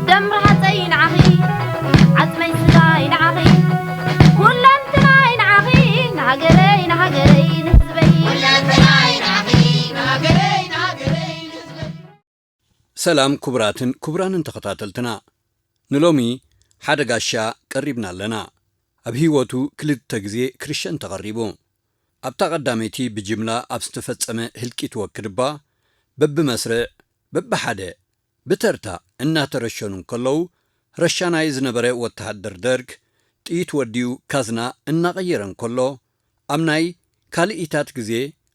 ደም ርሃፀይ ንዓኺ፣ ዓፅመይ ስጋይ ንዓኺ፣ ኩለንትናይ ንዓኺ፣ ንሃገረይ፣ ንሃገረይ፣ ንህዝበይ። ሰላም ክቡራትን ክቡራንን ተኸታተልትና፣ ንሎሚ ሓደ ጋሻ ቀሪብና ኣለና። ኣብ ህይወቱ ክልተ ግዜ ክርሸን ተቐሪቡ። ኣብታ ቀዳመይቲ ብጅምላ ኣብ ዝተፈጸመ ህልቂት ወክድባ፣ በብመስርዕ፣ በብሓደ፣ ብተርታ እናተረሸኑ እንከለዉ፣ ረሻናይ ዝነበረ ወተሃደር ደርግ ጥይት ወዲኡ ካዝና እናቐየረ እንከሎ፣ ኣብ ናይ ካልኢታት ግዜ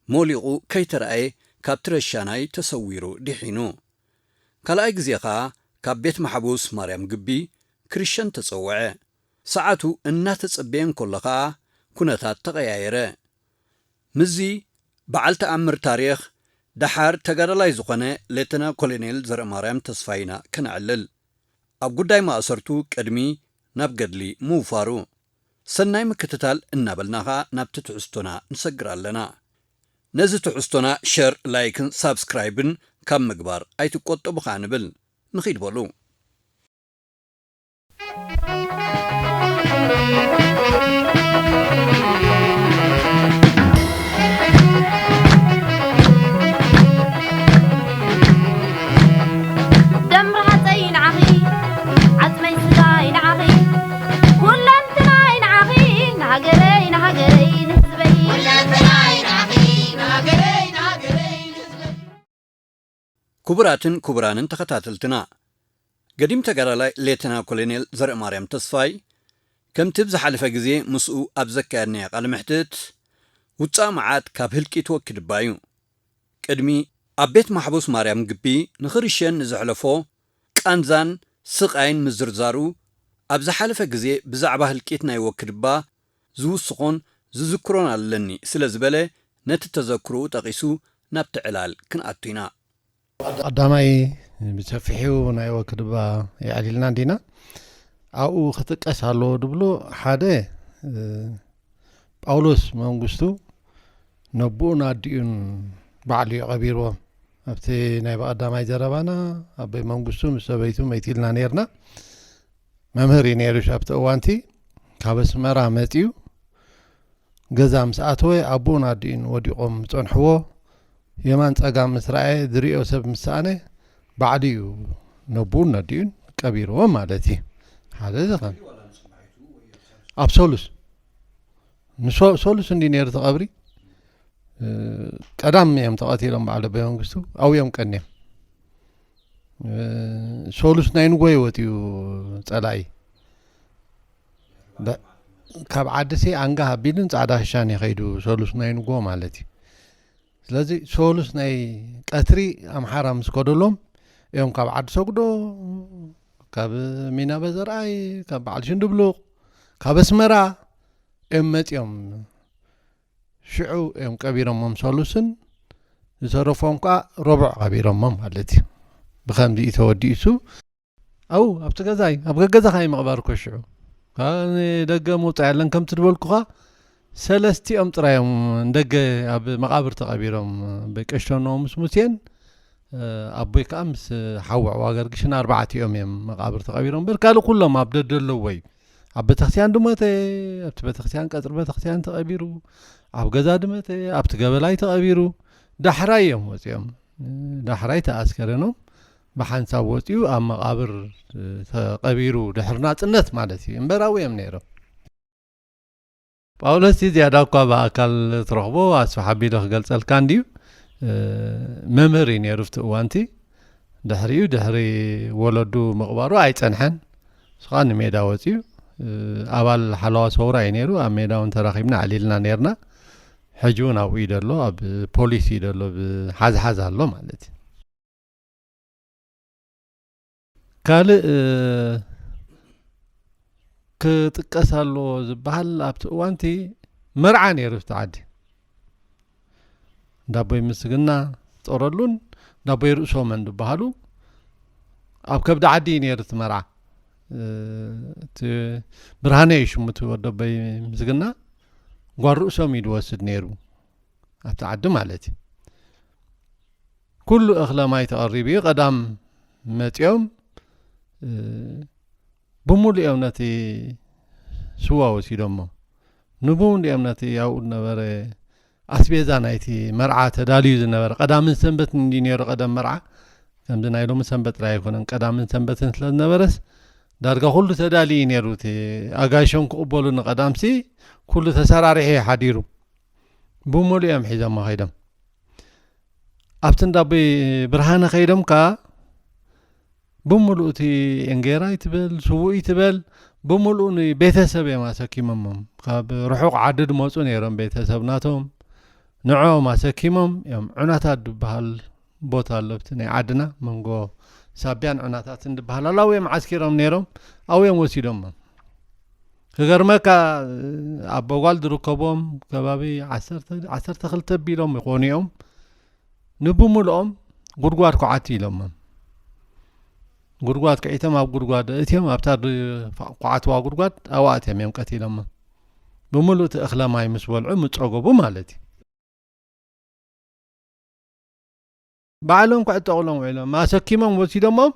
ሞሊቑ ከይተራእየ ካብቲ ረሻናይ ተሰዊሩ ድሒኑ። ካልኣይ ግዜ ኸኣ ካብ ቤት ማሕቡስ ማርያም ግቢ ክርሸን ተጸውዐ። ሰዓቱ እናተጸበየ እንከሎ ኸኣ ኩነታት ተቐያየረ። ምስዚ በዓል ተኣምር ታሪኽ ደሓር ተጋዳላይ ዝኾነ ሌተና ኮሎኔል ዘርእማርያም ተስፋይ ኢና ከነዕልል። ኣብ ጉዳይ ማእሰርቱ ቅድሚ ናብ ገድሊ ምውፋሩ ሰናይ ምክትታል እናበልና ኸኣ ናብቲ ትሕዝቶና ንሰግር ኣለና። ነዚ ትሕዝቶና ሸር፣ ላይክን ሳብስክራይብን ካብ ምግባር ኣይትቆጠቡ ኸኣ ንብል። ንኺድ በሉ። ደም ርሃፀይ ንዓኺ፣ ዓፅመይ ስጋይ ንዓኺ፣ ኩለንትናይ ንዓኺ፣ ንሃገረይ፣ ንሃገረይ፣ ንህዝበይ። ኩቡራትን ክቡራንን ተኸታተልትና፣ ገዲም ተጋዳላይ ሌተና ኮሎኔል ዘርእማርያም ተስፋይ፣ ከምቲ ብዝሓለፈ ግዜ ምስኡ ኣብ ዘካየድናዮ ቃለ መሕትት፣ ውጻእ መዓት ካብ ህልቂት ወኪድባ እዩ። ቅድሚ ኣብ ቤት ማሕቡስ ማርያም ግቢ ንኽርሸን ንዘሕለፎ ቃንዛን ስቓይን ምዝርዛሩ፣ ኣብ ዝሓለፈ ግዜ ብዛዕባ ህልቂት ናይ ወኪድባ ዝውስኾን ዝዝክሮን ኣለኒ ስለ ዝበለ፣ ነቲ ተዘክሮኡ ጠቒሱ ናብቲ ዕላል ክንኣቱ ኢና። ቀዳማይ ብሰፊሑ ናይ ወክድባ የዕሊልና እንዲና። ኣብኡ ክጥቀስ ኣለዎ ድብሎ ሓደ፣ እ፣ ጳውሎስ መንግስቱ ነቦኡን ኣዲኡን ባዕሉ እዩ ቀቢርዎም። ኣብቲ ናይ ብቐዳማይ ዘረባና ኣቦይ መንግስቱ ምስ ሰበይቱ መይቲልና ነይርና። መምህር እዩ ነይሩ ኣብቲ እዋንቲ። ካብ ኣስመራ መጺኡ ገዛ ምስ ኣተወ ኣቦኡን ኣዲኡን ወዲቖም ዝጸንሕዎ የማን ጸጋም ምስ ረኣየ ዝርእዮ ሰብ ምስ ሰኣነ ባዕሉ እዩ ነቦኡን ኣዲኡን ቀቢርዎም ማለት እዩ። ሓደ እዚ ኸም ኣብ ሶሉስ ንሶ-፣ ሶሉስ እንዲ ነይሩ እቲ ቀብሪ፣ እ፣ ቀዳም እዮም ተቐቲሎም በዓል ኣቦይ መንግስቱ ኣብኡ እዮም ቀንዮም። እ፣ ሶሉስ ናይ ንጎ ይወት እዩ ጸላኢ። ደ-፣ ካብ ዓዲሲ ኣንጋ ኣቢሉን ጻዕዳ ክሻን ይኸይዱ ሶሉስ ናይ ንጎ ማለት እዩ። ስለዚ ሶሉስ ናይ ቀትሪ ኣምሓራ ምስ ከደሎም እዮም ካብ ዓዲ ሰጉዶ፣ ካብ ሚናበ ዘርኣይ፣ ካብ በዓል ሽንድብሉቕ፣ ካብ ኣስመራ እዮም መጺኦም። ሽዑ እዮም ቀቢሮሞም ሶሉስን ዝተረፎም ከኣ ረቡዕ ቀቢሮሞም ማለት እዩ። ብኸምዚ እዩ ተወዲኡ እሱ። ኣው ኣብቲ ገዛይ ኣብ ገገዛኻ እዩ ምቕባር እኮ ሽዑ። ካብ ደገ ምውጻእ የለን ከምቲ ዝበልኩኻ ሰለስቲኦም ጥራይ እዮም ደገ ኣብ መቓብር ተቐቢሮም። ኣቦይ ቀሽተኖ ምስ ሙሴን፣ እ፣ ኣቦይ ከኣ ምስ ሓው ኣዕዋገርግሽን ኣርባዕቲኦም እዮም መቓብር ተቐቢሮም። እምበር ካልእ ኩሎም ኣብ ደደ ኣለዎ እዩ። ኣብ ቤተክርስትያን ድሞተ፣ ኣብቲ ቤተክርስትያን ቀጽሪ ቤተክርስትያን ተቐቢሩ፣ ኣብ ገዛ ድመተ፣ ኣብቲ ገበላይ ተቐቢሩ፣ ዳሕራይ እዮም ወጺኦም። ዳሕራይ ተኣስከረኖም ብሓንሳብ ወጺኡ ኣብ መቓብር ተቐቢሩ ድሕሪ ናጽነት ማለት እዩ። እምበራዊ እዮም ነይሮም። ጳውሎስሲ ዝያዳ እኳ ብኣካል ትረኽቦ ኣስፍሕ ኣቢሉ ክገልጸልካ እንድዩ፣ እ፣ መምህር እዩ ነይሩ ኣብቲ እዋንቲ። ድሕሪኡ፣ ድሕሪ ወለዱ ምቕባሩ ኣይጸንሐን። ንሱ ኸኣ ንሜዳ ወጺኡ፣ እ፣ ኣባል ሓለዋ ሰውራ እዩ ነይሩ። ኣብ ሜዳ እውን ተራኺብና ኣዕሊልና ነይርና። ሕጂ እውን ኣብኡ እዩ ዘሎ፣ ኣብ ፖሊስ እዩ ዘሎ፣ ብሓዝሓዝ ኣሎ ማለት እዩ። ካልእ፣ እ፣ ክጥቀስ ኣለዎ ዝበሃል ኣብቲ እዋንቲ መርዓ ነይሩ ኣብቲ ዓዲ። እንዳቦይ ምስግና ጦረሉን እንዳቦይ ርእሶምን ዝበሃሉ ኣብ ከብዲ ዓዲ እዩ ነይሩ እቲ መርዓ። እ፣ እቲ ብርሃነ እዩ ሽሙ፣ እቲ ወደቦይ ምስግና ጓል ርእሶም እዩ ዝወስድ ነይሩ ኣብቲ ዓዲ ማለት እዩ። ኩሉ እኽለ ማይ ተቐሪቡ እዩ። ቀዳም መፂኦም፣ እ፣ ብሙሉ እዮም ነቲ ስዋ ወሲዶሞ። ንቡን ድኦም ነቲ ኣብኡ ዝነበረ ኣስቤዛ ናይቲ መርዓ ተዳልዩ ዝነበረ፣ ቀዳምን ሰንበትን እንዲ ነይሩ ቀደም መርዓ፣ ከምዚ ናይ ሎሚ ሰንበት ጥራይ ኣይኮነን። ቀዳምን ሰንበትን ስለ ዝነበረስ ዳርጋ ኩሉ ተዳልዩ እዩ ነይሩ። እቲ ኣጋይሾም ክቕበሉ ንቀዳምሲ ኩሉ ተሰራሪሑ እዩ ሓዲሩ። ብሙሉ እዮም ሒዞሞ ከይዶም። ኣብቲ እንዳቦይ ብርሃነ ከይዶም ከኣ ብምሉእ እቲ እንጌራ ይትበል፣ ስዉእ ይትበል፣ ብምሉእ ንቤተሰብ እዮም ኣሰኪሞሞም። ካብ ርሑቕ ዓዲ ዝመጹ ነይሮም ቤተሰብ ናቶም። ንዕኦም ኣሰኪሞም እዮም። ዑናታት ዝበሃል ቦታ ኣሎ፣ ኣብቲ ናይ ዓድና መንጎ ሳቢያን ዑናታትን ዝበሃል ኣሎ። ኣብኡ እዮም ዓስኪሮም ነይሮም፣ ኣብኡ እዮም ወሲዶሞም። ክገርመካ፣ ኣቦ ጓል ዝርከቦም ከባቢ ዓሰርተ፣ ዓሰርተ ክልተ ቢሎም ይኾኑ እዮም። ንብምልኦም ጉድጓድ ኩዓቲ ኢሎሞም። ጉድጓድ ክዒቶም ኣብ ጉድጓድ እትዮም ኣብታ ድ-፣ ኳዓትዋ ጉድጓድ ኣብኣ ኣትዮም እዮም ቀቲሎሞም። ብምሉእ እቲ እኽለ ማይ ምስ በልዑ ምስ ጸገቡ ማለት እዩ። ባዕሎም ክዕጠቑሎም ውዒሎም። ኣሰኪሞም ወሲዶሞም፣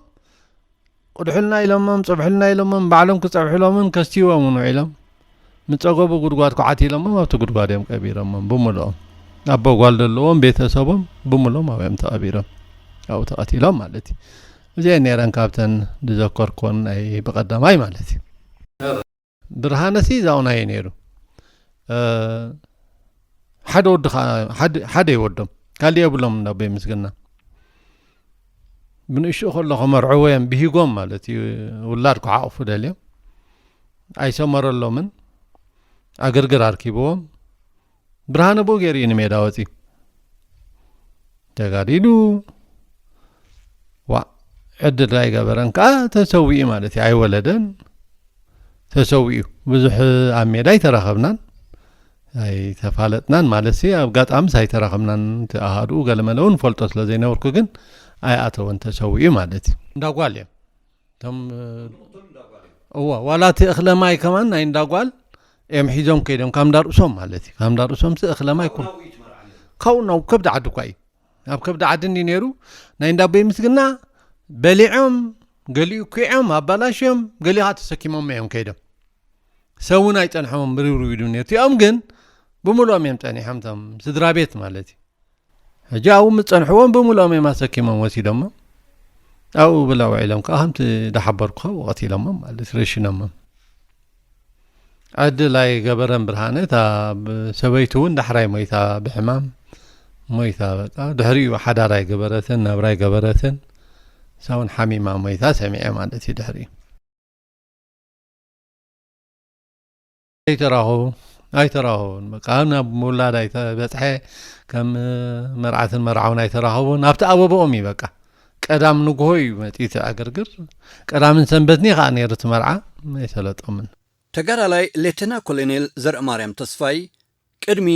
ቅድሑልና ኢሎሞም፣ ጽብሑልና ኢሎሞም፣ ባዕሎም ክጸብሑሎምን ከስትይዎምን ውዒሎም። ምስ ጸገቡ ጉድጓድ ኩዓት ኢሎሞም፣ ኣብቲ ጉድጓድ እዮም ቀቢሮሞም ብምልኦም። ኣቦ ጓል ዘለዎም ቤተሰቦም ብምልኦም ኣብኡ እዮም ተቐቢሮም። ኣብኡ ተቐቲሎም ማለት እዩ። እዚአን ነይረን ካብተን ዝዘከርኩወን ናይ ብቐዳማይ ማለት እዩ። ብርሃነሲ ዛውናየ ነይሩ። እ፣ ሓደ ወዲ ኸዓ፣ ሓደ፣ ሓደ ይወዶም። ካልእ የብሎም እንዳ ኣቦይ ምስግና። ብንእሽኡ ከሎ ከመርዕዎ እዮም ብሂጎም ማለት እዩ። ውላድ ክዓቕፉ ደልዮም። ኣይሰመረሎምን። ዕግርግር ኣርኪብዎም። ብርሃነ ብኡ ገይሩ እዩ ንሜዳ ወፂኡ። ተጋዲሉ፣ ዋእ፣ ዕድል ኣይገበረን ከኣ ተሰዊኡ ማለት እዩ። ኣይወለደን፣ ተሰዊኡ። ብዙሕ ኣብ ሜዳ ኣይተራኸብናን፣ ኣይተፋለጥናን ማለት ሲ፣ ኣብ ኣጋጣሚስ ኣይተራኸብናን። እቲ ኣሃዱኡ ገለመለ እውን ፈልጦ ስለ ዘይነበርኩ ግን ኣይኣተወን፣ ተሰዊኡ ማለት እዩ። እንዳ ጓል እዮም። እቶም፣ እዋ፣ ዋላ እቲ እኽለ ማይ ከማን ናይ እንዳ ጓል እዮም ሒዞም ከይዶም፣ ካብ እንዳ ርእሶም ማለት እዩ። ካብ እንዳ ርእሶም ሲ እኽለ ማይ ኩሉ ካብኡ ናብ ከብዲ ዓዲ እኳ እዩ። ኣብ ከብዲ ዓዲ እንዲ ነይሩ፣ ናይ እንዳ ኣቦይ ምስግና በሊዖም፣ ገሊኡ ኲዖም፣ ኣባላሽዮም፣ ገሊኡ ከዓ ተሰኪሞም እዮም ከይዶም። ሰብ እውን ኣይጸንሖም፣ ብርብርብ ኢሉ ነይሩ። እቲኦም ግን ብምልኦም እዮም ጸኒሖም፣ እቶም ስድራ ቤት ማለት እዩ። ሕጂ ኣብኡ ምስ ጸንሕዎም ብምልኦም እዮም ኣሰኪሞም ወሲዶሞም። ኣብኡ ብላ ውዒሎም ከዓ ከምቲ ዝሓበርኩኻ ኣብኡ ቀቲሎሞም ማለት እዩ፣ ረሽኖሞም። ዕድል ኣይገበረን ብርሃነ፣ እታ ብ-፣ ሰበይቱ እውን ዳሕራይ ሞይታ ብሕማም ሞይታ። በቃ ድሕሪኡ ሓዳር ኣይገበረትን፣ ናብራ ኣይገበረትን። እሳ እውን ሓሚማ ሞይታ ሰሚዐ ማለት እዩ ድሕሪኡ። ኣይተራኸቡ፣ ኣይተራኸቡን። በቃ ናብ ምውላድ ኣይተበጽሐ፣ ከም መርዓትን መርዓውን ኣይተራኸቡን። ኣብቲ ኣበባኦም እዩ በቃ። ቀዳም ንግሆ እዩ መጺኡ እቲ ዕግርግር። ቀዳምን ሰንበትን እዩ ከኣ ነይሩ እቲ መርዓ። ኣይሰለጦምን። ተጋዳላይ ሌተና ኮሎኔል ዘርእማርያም ተስፋይ ቅድሚ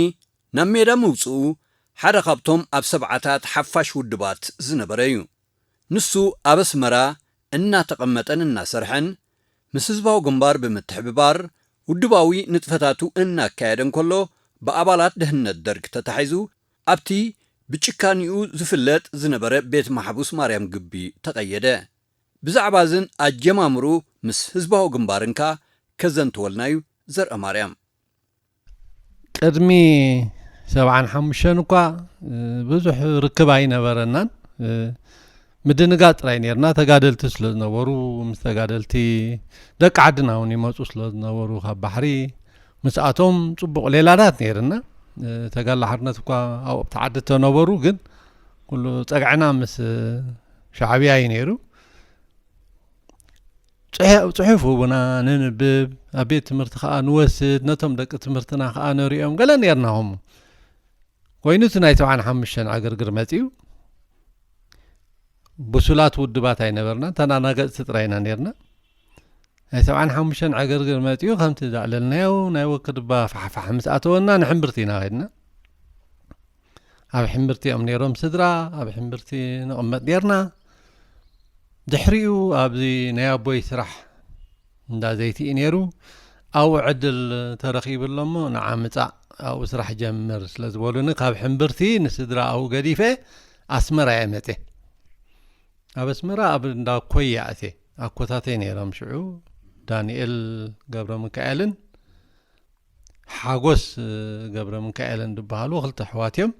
ናብ ሜዳ ምውጽኡ ሓደ ካብቶም ኣብ ሰብዓታት ሓፋሽ ውድባት ዝነበረ እዩ። ንሱ ኣብ ኣስመራ እናተቐመጠን እናሰርሐን ምስ ህዝባዊ ግንባር ብምትሕብባር ውድባዊ ንጥፈታቱ እናካየደ እንከሎ ብኣባላት ድህነት ደርግ ተታሒዙ ኣብቲ ብጭካኒኡ ዝፍለጥ ዝነበረ ቤት ማሕቡስ ማርያም ግቢ ተቐየደ። ብዛዕባ እዝን ኣጀማምሩ ምስ ህዝባዊ ግንባርን ከኣ ከዘንትወልና እዩ ዘርእማርያም። ቅድሚ ሰብዓን ሓሙሽተን እኳ፣ እ፣ ብዙሕ ርክብ ኣይነበረናን። እ፣ ምድንጋጽ ጥራይ ነይርና። ተጋደልቲ ስለ ዝነበሩ፣ ምስ ተጋደልቲ ደቂ ዓድና እውን ይመጹ ስለ ዝነበሩ ካብ ባሕሪ፣ ምስኣቶም ጽቡቕ ሌላታት ነይርና። እ፣ ተጋድሎ ሓርነት እኳ ኣብኡ ኣብቲ ዓዲ ተነበሩ፣ ግን ኩሉ ጸግዕና ምስ ሻዕብያ እዩ ነይሩ። ጽሐ-፣ ጽሑፍ ህቡና፣ ነንብብ፣ ኣብ ቤት ትምህርቲ ከኣ ንወስድ፣ ነቶም ደቂ ትምህርትና ከኣ ነርእዮም፣ ገለ ኔርና ከምኡ። ኮይኑ እቲ ናይ ሰብዓን ሓሙሽተን ዕግርግር መጺኡ፣ ብሱላት ውድባት ኣይነበርናን፣ ተናናገጽቲ ጥራይ ኢና ኔርና። ናይ ሰብዓን ሓሙሽተን ዕግርግር መጺኡ፣ ከምቲ ዘዕለልናዮ ናይ ወክድባ ፋሕፋሕ ምስ ኣተወና፣ ንሕምብርቲ ኢና ኸድና። ኣብ ሕምብርቲ እዮም ነይሮም ስድራ፣ ኣብ ሕምብርቲ ንቕመጥ ነርና። ድሕሪኡ ኣብዚ ናይ ኣቦይ ስራሕ እንዳ ዘይቲ እዩ ነይሩ። ኣብኡ ዕድል ተረኺቡ ኣሎ እሞ፣ ንዓ ምጻእ፣ ኣብኡ ስራሕ ጀምር ስለ ዝበሉኒ፣ ካብ ሕምብርቲ ንስድራ ኣብኡ ገዲፈ ኣስመራ እየ መጽየ። ኣብ ኣስመራ ኣብ እንዳ ኮያ እትየ። ኣኮታተይ ነይሮም ሽዑ፣ ዳንኤል ገብረ ሚካኤልን ሓጎስ ገብረ ሚካኤልን ዝበሃሉ ክልተ ኣሕዋት እዮም።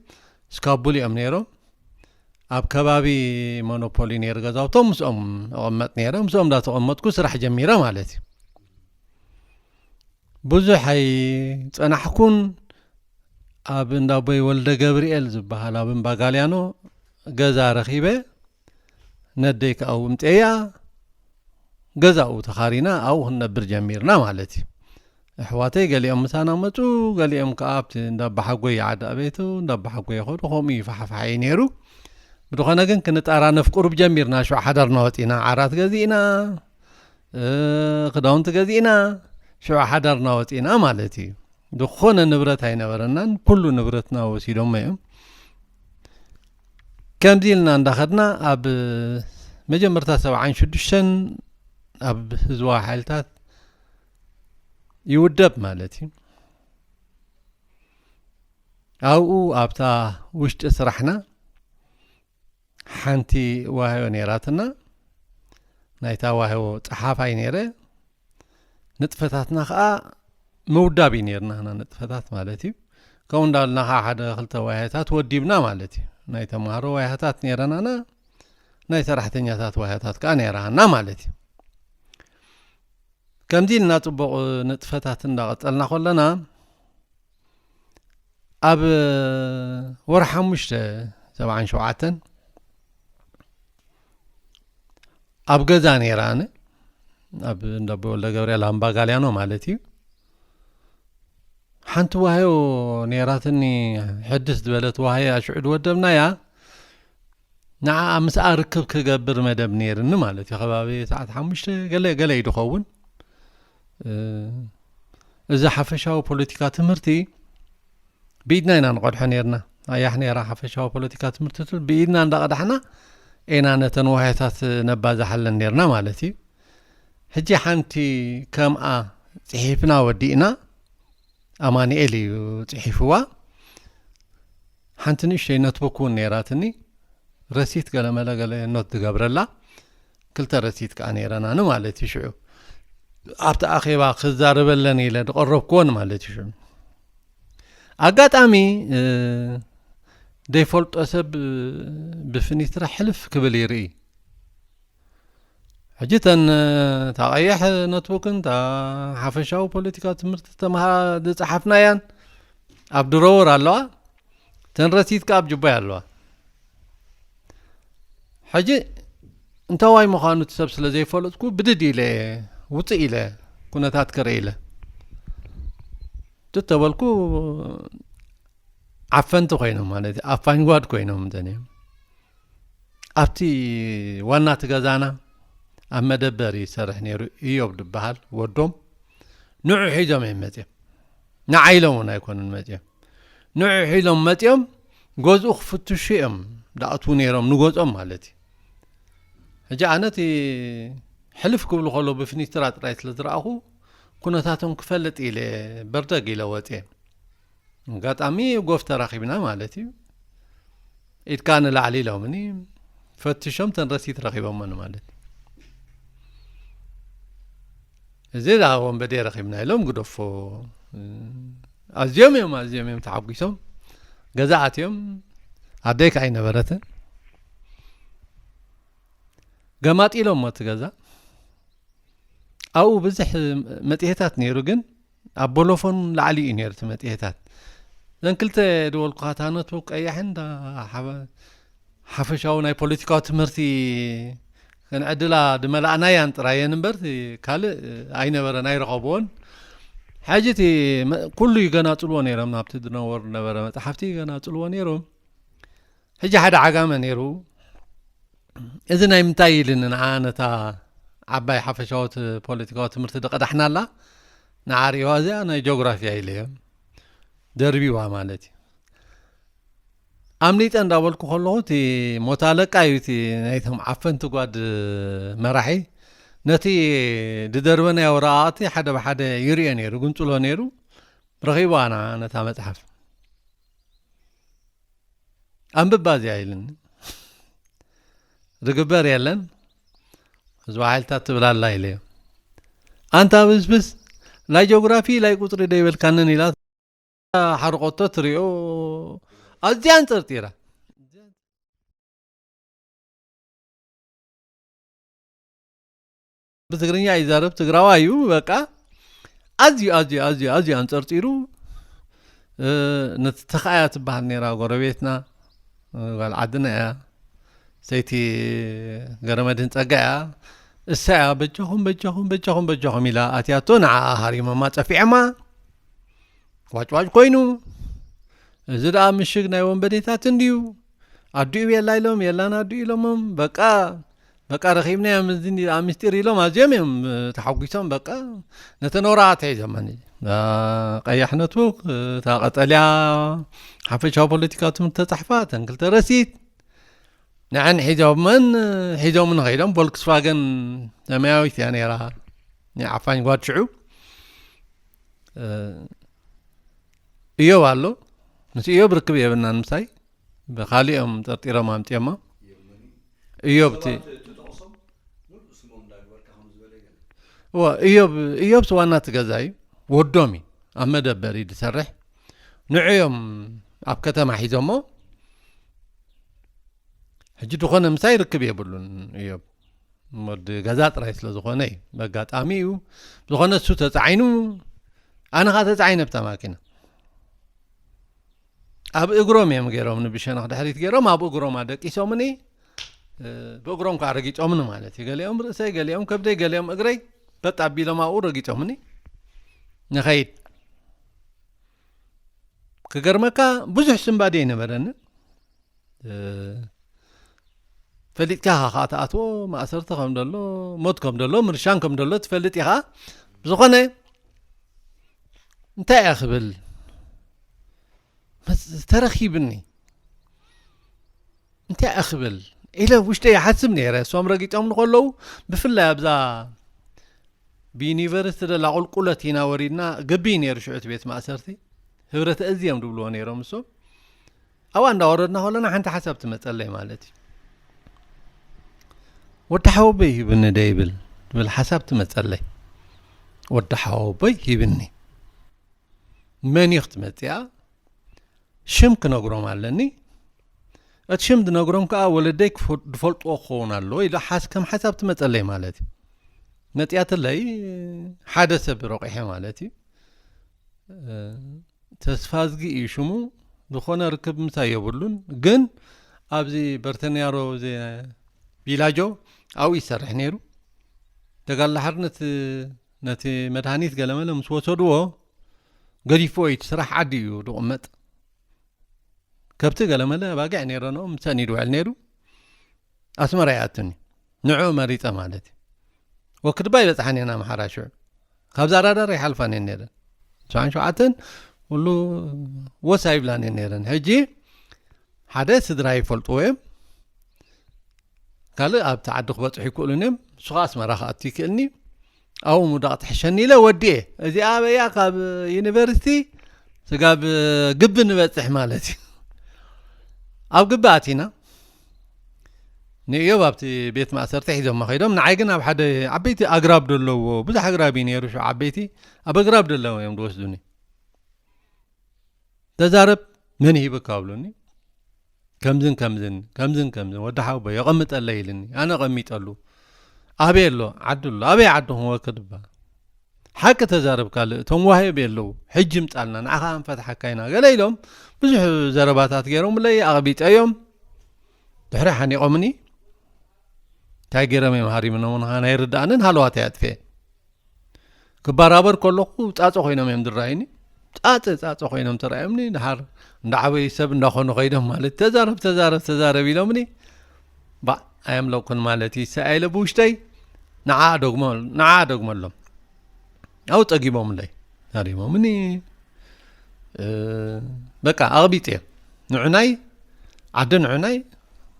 እስካቡል እዮም ነይሮም። ኣብ ከባቢ ሞኖፖሊ ነይሩ ገዛውቶም፣ ምስኦም እቕመጥ ነይረ። ምስኦም እንዳተቐመጥኩ ስራሕ ጀሚረ ማለት እዩ። ብዙሕ ኣይጸናሕኩን። ኣብ እንዳቦይ ወልደ ገብርኤል ዝበሃል ኣብ እምባ ጋልያኖ ገዛ ረኺበ። ነደይ ከኣ ውምጤያ ገዛኡ ተኻሪና ኣብኡ ክንነብር ጀሚርና ማለት እዩ። ኣሕዋተይ ገሊኦም ምሳና መጹ፣ ገሊኦም ከኣ ኣብቲ እንዳባሓጎይ ዓዲ ኣቤቱ እንዳባሓጎይ ይኸዱ፣ ከምኡ ይፋሕፋሕ እዩ ነይሩ። ብዝኾነ ግን ክንጠራነፍ ቁሩብ ጀሚርና። ሽዑ ሓዳርና ወጺና፣ ዓራት ገዚእና፣ እ፣ ክዳውንቲ ገዚእና፣ ሽዑ ሓዳርና ወጺና ማለት እዩ። ዝኾነ ንብረት ኣይነበረናን፣ ኩሉ ንብረትና ወሲዶሞ እዮም። ከምዚ ኢልና እንዳኸድና ኣብ መጀመርታ ሰብዓን ሽዱሽተን ኣብ ህዝባዊ ሓይልታት ይውደብ ማለት እዩ። ኣብኡ ኣብታ ውሽጢ ስራሕና ሓንቲ ዋህዮ ነይራትና። ናይታ ዋህዮ ጸሓፋይ ነይረ። ንጥፈታትና ኸኣ ምውዳብ እዩ ነይርና፣ ንጥፈታት ማለት እዩ። ከምኡ እንዳበልና ኸዓ ሓደ ክልተ ዋህዮታት ወዲብና ማለት እዩ። ናይ ተምሃሮ ዋህዮታት ነይረናና፣ ናይ ሰራሕተኛታት ዋህዮታት ከኣ ነይራና ማለት እዩ። ከምዚ ኢልና ጽቡቕ ንጥፈታት እንዳቐጸልና ከለና፣ ኣብ ወርሒ ሓሙሽተ ሰብዓን ሸውዓተን ኣብ ገዛ ነይረ ኣነ፣ ኣብ እንዳ ኣቦይ ወልደ ገብርኤል ኣምባ ጋልያኖ ማለት እዩ። ሓንቲ ዋህዮ ነይራትኒ፣ ሕድስ ዝበለት ዋህዮ፣ ሽዑ ዝወደብናያ። ንዓኣ ምስኣ ርክብ ክገብር መደብ ነይርኒ ማለት እዩ። ከባቢ ሰዓት ሓሙሽተ ገለ ገለ እዩ ዝኸውን። እ፣ እዚ ሓፈሻዊ ፖለቲካ ትምህርቲ ብኢድና ኢና ንቐድሖ ነይርና። ኣያሕ ነይራ ሓፈሻዊ ፖለቲካ ትምህርቲ ትብል፣ ብኢድና እንዳቐዳሕና ኢና ነተን ዋህዮታት ነባዛሓለን ነይርና ማለት እዩ። ሕጂ ሓንቲ ከምኣ ጽሒፍና ወዲእና፣ ኣማኑኤል እዩ ጽሒፍዋ። ሓንቲ ንእሽተይ ኖትቡክ እውን ነይራትኒ፣ ረሲት ገለመለ ገለ ኖት ዝገብረላ፣ ክልተ ረሲት ከኣ ነይረናኒ ማለት እዩ። ሽዑ ኣብቲ ኣኼባ ክዛረበለን ኢለ ዝቐረብክዎን ማለት እዩ። ሽዑ ኣጋጣሚ፣ እ፣ ዘይፈልጦ ሰብ፣ እ፣ ብፍኒስትራ ሕልፍ ክብል ይርኢ። ሕጂ እተን፣ እ፣ እታ ቀይሕ ኖትቡክን እታ ሓፈሻዊ ፖለቲካ ትምህርቲ ተምሃ-፣ ዝጸሓፍናያን ኣብ ድሮወር ኣለዋ፣ እተን ረሲት ከኣ ኣብ ጅባይ ኣለዋ። ሕጂ እንታዋይ ምዃኑ እቲ ሰብ ስለ ዘይፈለጥኩ ብድድ ኢለ፣ ውጽእ ኢለ፣ ኩነታት ክርኢ ኢለ። ትተበልኩ ዓፈንቲ ኮይኖም ማለት እዩ፣ ኣፋኝ ጓድ ኮይኖም እንተን እዮም። ኣብቲ ዋና እቲ ገዛና ኣብ መደበር ይሰርሕ ነይሩ፣ ኢዮብ ዝበሃል ወዶም። ንዑ ሒዞም እዮም መጺኦም። ንዓይ ኢሎም እውን ኣይኮኑን መጺኦም። ንዑ ሒዞም መጺኦም፣ ገዝኡ ክፍትሹ እዮም ዝኣትዉ ነይሮም፣ ንገዝኦም ማለት እዩ። ሕጂ ኣነ እቲ ሕልፍ ክብሉ ከለዉ ብፍኒስትራ ጥራይ ስለ ዝረኣኹ፣ ኩነታቶም ክፈልጥ ኢለ በርደግ ኢለ ወጽየ። ኣጋጣሚ ጎፍ ተራኺብና ማለት እዩ። ኢድካ ንላዕሊ ኢሎምኒ፣ ፈትሾም ተን ረሲት ረኺቦሞኒ ማለት እዩ። እዚ ደኣ ወንበዴ ረኺብና ኢሎም ግደፎ። ኣዝዮም እዮም፣ ኣዝዮም እዮም ተሓጒሶም። ገዛ ኣትዮም፣ ኣደይ ከኣ ኣይነበረትን። ገማጢሎሞ እቲ ገዛ። ኣብኡ ብዙሕ መጽሔታት ነይሩ፣ ግን ኣብ ቦሎፎን ላዕሊ እዩ ነይሩ እቲ መጽሔታት። እዘን ክልተ ዝበልኩኻ፣ እታ ኖትቡክ ቀያሕን እታ ሓፈ-፣ ሓፈሻዊ ናይ ፖለቲካዊ ትምህርቲ ክንዕድላ ዝመላእናያን ጥራየን እምበር፣ እቲ ካልእ ኣይነበረን፣ ኣይረኸብዎን። ሕጂ እቲ መ-፣ ኩሉ ይገናጽልዎ ነይሮም፣ ናብቲ ዝነበሩ ዝነበረ መጽሓፍቲ ይገናጽልዎ ነይሮም። ሕጂ ሓደ ዓጋመ ነይሩ። እዚ ናይ ምንታይ ኢልኒ ንዓ ነታ ዓባይ ሓፈሻዊ ት-፣ ፖለቲካዊ ትምህርቲ ዝቐዳሕናላ ንዓርዋ እዚኣ ናይ ጂኦግራፊያ ኢለዮ። ደርቢዋ ማለት እዩ። ኣምሊጠ እንዳበልኩ ከለኹ፣ እቲ ሞት ኣለቃ እዩ፣ እቲ ናይቶም ዓፈንቲ ጓድ መራሒ፣ ነቲ ዝደርበናዮ ወረቓቕቲ ሓደ ብሓደ ይርእዮ ነይሩ፣ ግንጽሎ ነይሩ። ረኺቡ ኣና ነታ መጽሓፍ። ኣንብባ እዚኣ ኢልኒ። ዝግበር የለን። ህዝባዊ ሓይልታት ትብል ኣላ ኢለዮ። ኣንታ ብስብስ፣ ላይ ጂኦግራፊ፣ ላይ ቁጽሪ ደይበልካንን ኢላ ሓርቆቶ ትሪኦ። ኣዝያ ኣንጸርጢራ። ብትግርኛ ይዛረብ፣ ትግራዋይ እዩ። በቃ ኣዝዩ፣ ኣዝዩ፣ ኣዝዩ፣ ኣዝዩ ኣንጸርጺሩ፣ እ፣ ነቲ ተኻእያ ትበሃል ነይራ፣ ጎረቤትና፣ እ፣ ጓል ዓድና እያ። ሰይቲ ገረመድህን ጸጋ እያ። እሳ እያ፣ "በጃኹም፣ በጃኹም፣ በጃኹም፣ በጃኹም" ኢላ ኣትያቶ፣ ንዓኣ ሃሪሞማ ጸፊዖማ። ዋጭዋጭ ኮይኑ፣ "እዚ ደኣ ምሽግ ናይ ወንበዴታት እንድዩ፣ ኣዲኡ የላ" ኢሎም፣ "የላን ኣዲኡ" ኢሎሞም። በቃ፣ በቃ ረኺብናዮም፣ እዚ እንዲ-፣ ኣብ ምስጢር ኢሎም ኣዝዮም እዮም፣ እ፣ ተሓጒሶም። በቃ ነተን ወረቓቕቲ ሒዞመን። እ፣ ቀያሕ ኖትቡክ፣ እ፣ እታ ቀጠልያ ሓፈሻዊ ፖለቲካዊ ትምህርቲ ተጻሕፋ፣ እተን ክልተ ረሲት፣ ንዐን ሒዞመን፣ ሒዞምን ኸይዶም፣ ቮልክስዋገን ሰማያዊት እያ ነይራ፣ ናይ ዓፋኝ ጓድ ሽዑ። እ፣ እዮብ ኣሎ። ምስ እዮብ ርክብ የብልናን ምሳይ። ብኻሊኦም ጠርጢሮም ኣምጺኦማ። እዮብ እቲ እዋ፣ እዮብ፣ እዮብስ ዋና እቲ ገዛ እዩ። ወዶም እዩ። ኣብ መደበር እዩ ዝሰርሕ። ንዑ እዮም ኣብ ከተማ ሒዞሞ። ሕጂ ዝኾነ ምሳይ ርክብ የብሉን እዮብ። ወዲ ገዛ ጥራይ ስለ ዝኾነ እዩ። በጋጣሚ እዩ። ዝኾነ እሱ ተጻዒኑ፣ ኣነ ኸኣ ተጻዒነ ብታ ማኪና። ኣብ እግሮም እዮም ገይሮም፣ ንብሸነኽ ድሕሪት ገይሮም፣ ኣብ እግሮም ኣደቂሶምኒ፣ እ፣ ብእግሮም ከኣ ረጊጾምኒ ማለት እዩ። ገሊኦም ርእሰይ፣ ገሊኦም ከብደይ፣ ገሊኦም እግረይ፣ በጥ ኣቢሎም ኣብኡ ረጊጾምኒ። ንኸይድ። ክገርመካ፣ ብዙሕ ስንባዴ ኣይነበረንን። እ፣ ፈሊጥካ ኢኻ ከኣ ትኣትዎ፣ ማእሰርቲ ከም ደሎ፣ ሞት ከም ደሎ፣ ምርሻን ከም ደሎ ትፈልጥ ኢኻ። ብዝኾነ፣ እንታይ እየ ክብል? መስ-፣ ተረኺብኒ። እንታይ እየ ክብል? ኢለ ውሽጠይ ይሓስብ ነይረ። እሶም ረጊጾም ንኸለዉ፣ ብፍላይ ኣብዛ ብዩኒቨርሲቲ ደላ ቁልቁለት ኢና ወሪድና፣ ግቢ ነይሩ ሽዑ እቲ ቤት ማእሰርቲ። ህብረት እዝ እዮም ድብልዎ ነይሮም እሶም። ኣብኣ እንዳወረድና ከለና ሓንቲ ሓሳብ ትመጸለይ ማለት እዩ። "ወዲ ሓወቦይ ሂብኒ ዶ ይብል?" ትብል ሓሳብ ትመጸለይ። "ወዲ ሓወቦይ ሂብኒ። መን እዩ ክትመጽኣ? ሽም ክነግሮም ኣለኒ። እቲ ሽም ዝነግሮም ከኣ ወለደይ ክፈ-፣ ዝፈልጥዎ ክኸውን ኣለዎ" ኢለ ሓስ-፣ ከም ሓሳብ ትመጸለይ ማለት እዩ። መጽኣትለይ ሓደ ሰብ ረቂሐ ማለት እዩ። እ፣ ተስፋዝጊ እዩ ሽሙ። ዝኾነ ርክብ ምሳይ የብሉን። ግን ኣብዚ በርተንያሮ፣ እዚ ቪላጆ ኣብኡ ይሰርሕ ነይሩ። ተጋድሎ ሓርነት ነቲ መድሃኒት ገለመለ ምስ ወሰድዎ፣ ገዲፍዎ እዩ። እቲ ስራሕ ዓዲ እዩ ዝቕመጥ። ከብቲ ገለመለ ኣባጊዕ ነይረንኦ፣ ምሰን እዩ ዝውዕል ነይሩ። ኣስመራ ይኣቱኒ። ንዕኡ መሪጸ ማለት እዩ። ወክድባ ይበጽሓን እየን ኣምሓራ ሽዑ። ካብ ዛራዳር ይሓልፋን እየን ነይረን። ሰብዓን ሸውዓተን ኩሉ ወስ ኣይብላን እየን ነይረን። ሕጂ ሓደ ስድራ ይፈልጥዎ እዮም። ካልእ ኣብቲ ዓዲ ክበጽሑ ይክእሉን እዮም። ንሱ ኸኣ ኣስመራ ክኣቱ ይክእልኒ እዩ። ኣብኡ ምውዳቕ ትሕሸኒ ኢለ ወዲኤ። እዚኣ ኣበያ ካብ ዩኒቨርሲቲ ስጋብ ግቢ ንበጽሕ ማለት እዩ። ኣብ ግቢ ኣቲና። ንእዮብ ኣብቲ ቤት ማእሰርቲ ሒዞሞ ከይዶም፣ ንዓይ ግን ኣብ ሓደ ዓበይቲ ኣግራብ ዘለዎ፣ ብዙሕ ኣግራብ እዩ ነይሩ ሽዑ ዓበይቲ፣ ኣብ ኣግራብ ዘለዎ እዮም ዝወስዱኒ። "ተዛረብ፣ መን ሂብካ?" ብሉኒ። "ከምዝን ከምዝን፣ ከምዝን ከምዝን፣ ወዲ ሓወቦይ የቐምጠለይ" ኢልኒ። ኣነ ቀሚጠሉ። "ኣበይ ኣሎ?" "ዓዲ ኣሎ።" "ኣበይ ዓድኹም?" "ወክድባ።" "ሓቂ ተዛረብ ካልእ፣ እቶም ዋህዮብ ኣለዉ፣ ሕጂ ምጻልና፣ ንዓኻ ክንፈትሓካ ኢና" ገለ ኢሎም ብዙሕ ዘረባታት ገይሮምለይ፣ ኣቕቢጠዮም። ድሕሪ ሓኒቖምኒ። እንታይ ገይሮም እዮም ሃሪምኖምኻ? ናይ ርድኣንን ሃለዋተይ ኣጥፍኤ። ክበራበር ከለኹ ጻጸ ኮይኖም እዮም ዝረኣዩኒ። ጻጸ፣ ጻጸ ኮይኖም ተራእዮምኒ። ድሓር እንዳዓበዩ ሰብ እንዳኾኑ ከይዶም ማለት፣ "ተዛረብ፣ ተዛረብ፣ ተዛረብ" ኢሎምኒ። ባእ ኣየምለኩን ማለት እዩ። ሰ-፣ ኣኢለ ብውሽጠይ፣ ንዓ ደግሞ ንዓ ደግመሎም። ኣው ጸጊቦምለይ፣ ሃሪሞምኒ። በቃ ኣቕቢጽ እየ። ንዑናይ ዓዲ ንዑናይ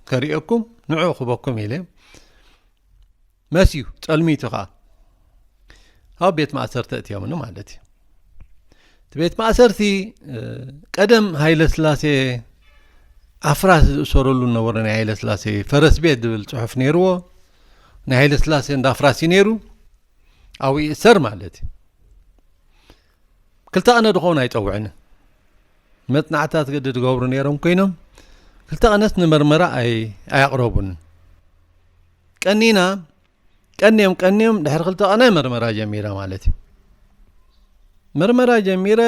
ከርእየኩም፣ ንዑ ክበኩም ኢለ። መስዩ ጸልሚቱ ኸኣ ኣብ ቤት ማእሰርቲ እትዮምኒ ማለት እዩ። እቲ ቤት ማእሰርቲ ቀደም ሃይለ ስላሴ ኣፍራስ ዝእሰረሉ ነበረ። ናይ ሃይለ ስላሴ ፈረስ ቤት ዝብል ጽሑፍ ነይርዎ። ናይ ሃይለ ስላሴ እንዳ ኣፍራስ እዩ ነይሩ። ኣብኡ ይእሰር ማለት እዩ። ክልተ ቀነ ድኸውን ኣይጸውዕን። መጽናዕታት ግዲ ዝገብሩ ነይሮም ኮይኖም ክልተ ቀነስ ንመርመራ ኣይ ኣያቕረቡን። ቀኒና ቀንዮም ቀንዮም ድሕሪ ክልተ ቀነ መርመራ ጀሚረ ማለት እዩ። መርመራ ጀሚረ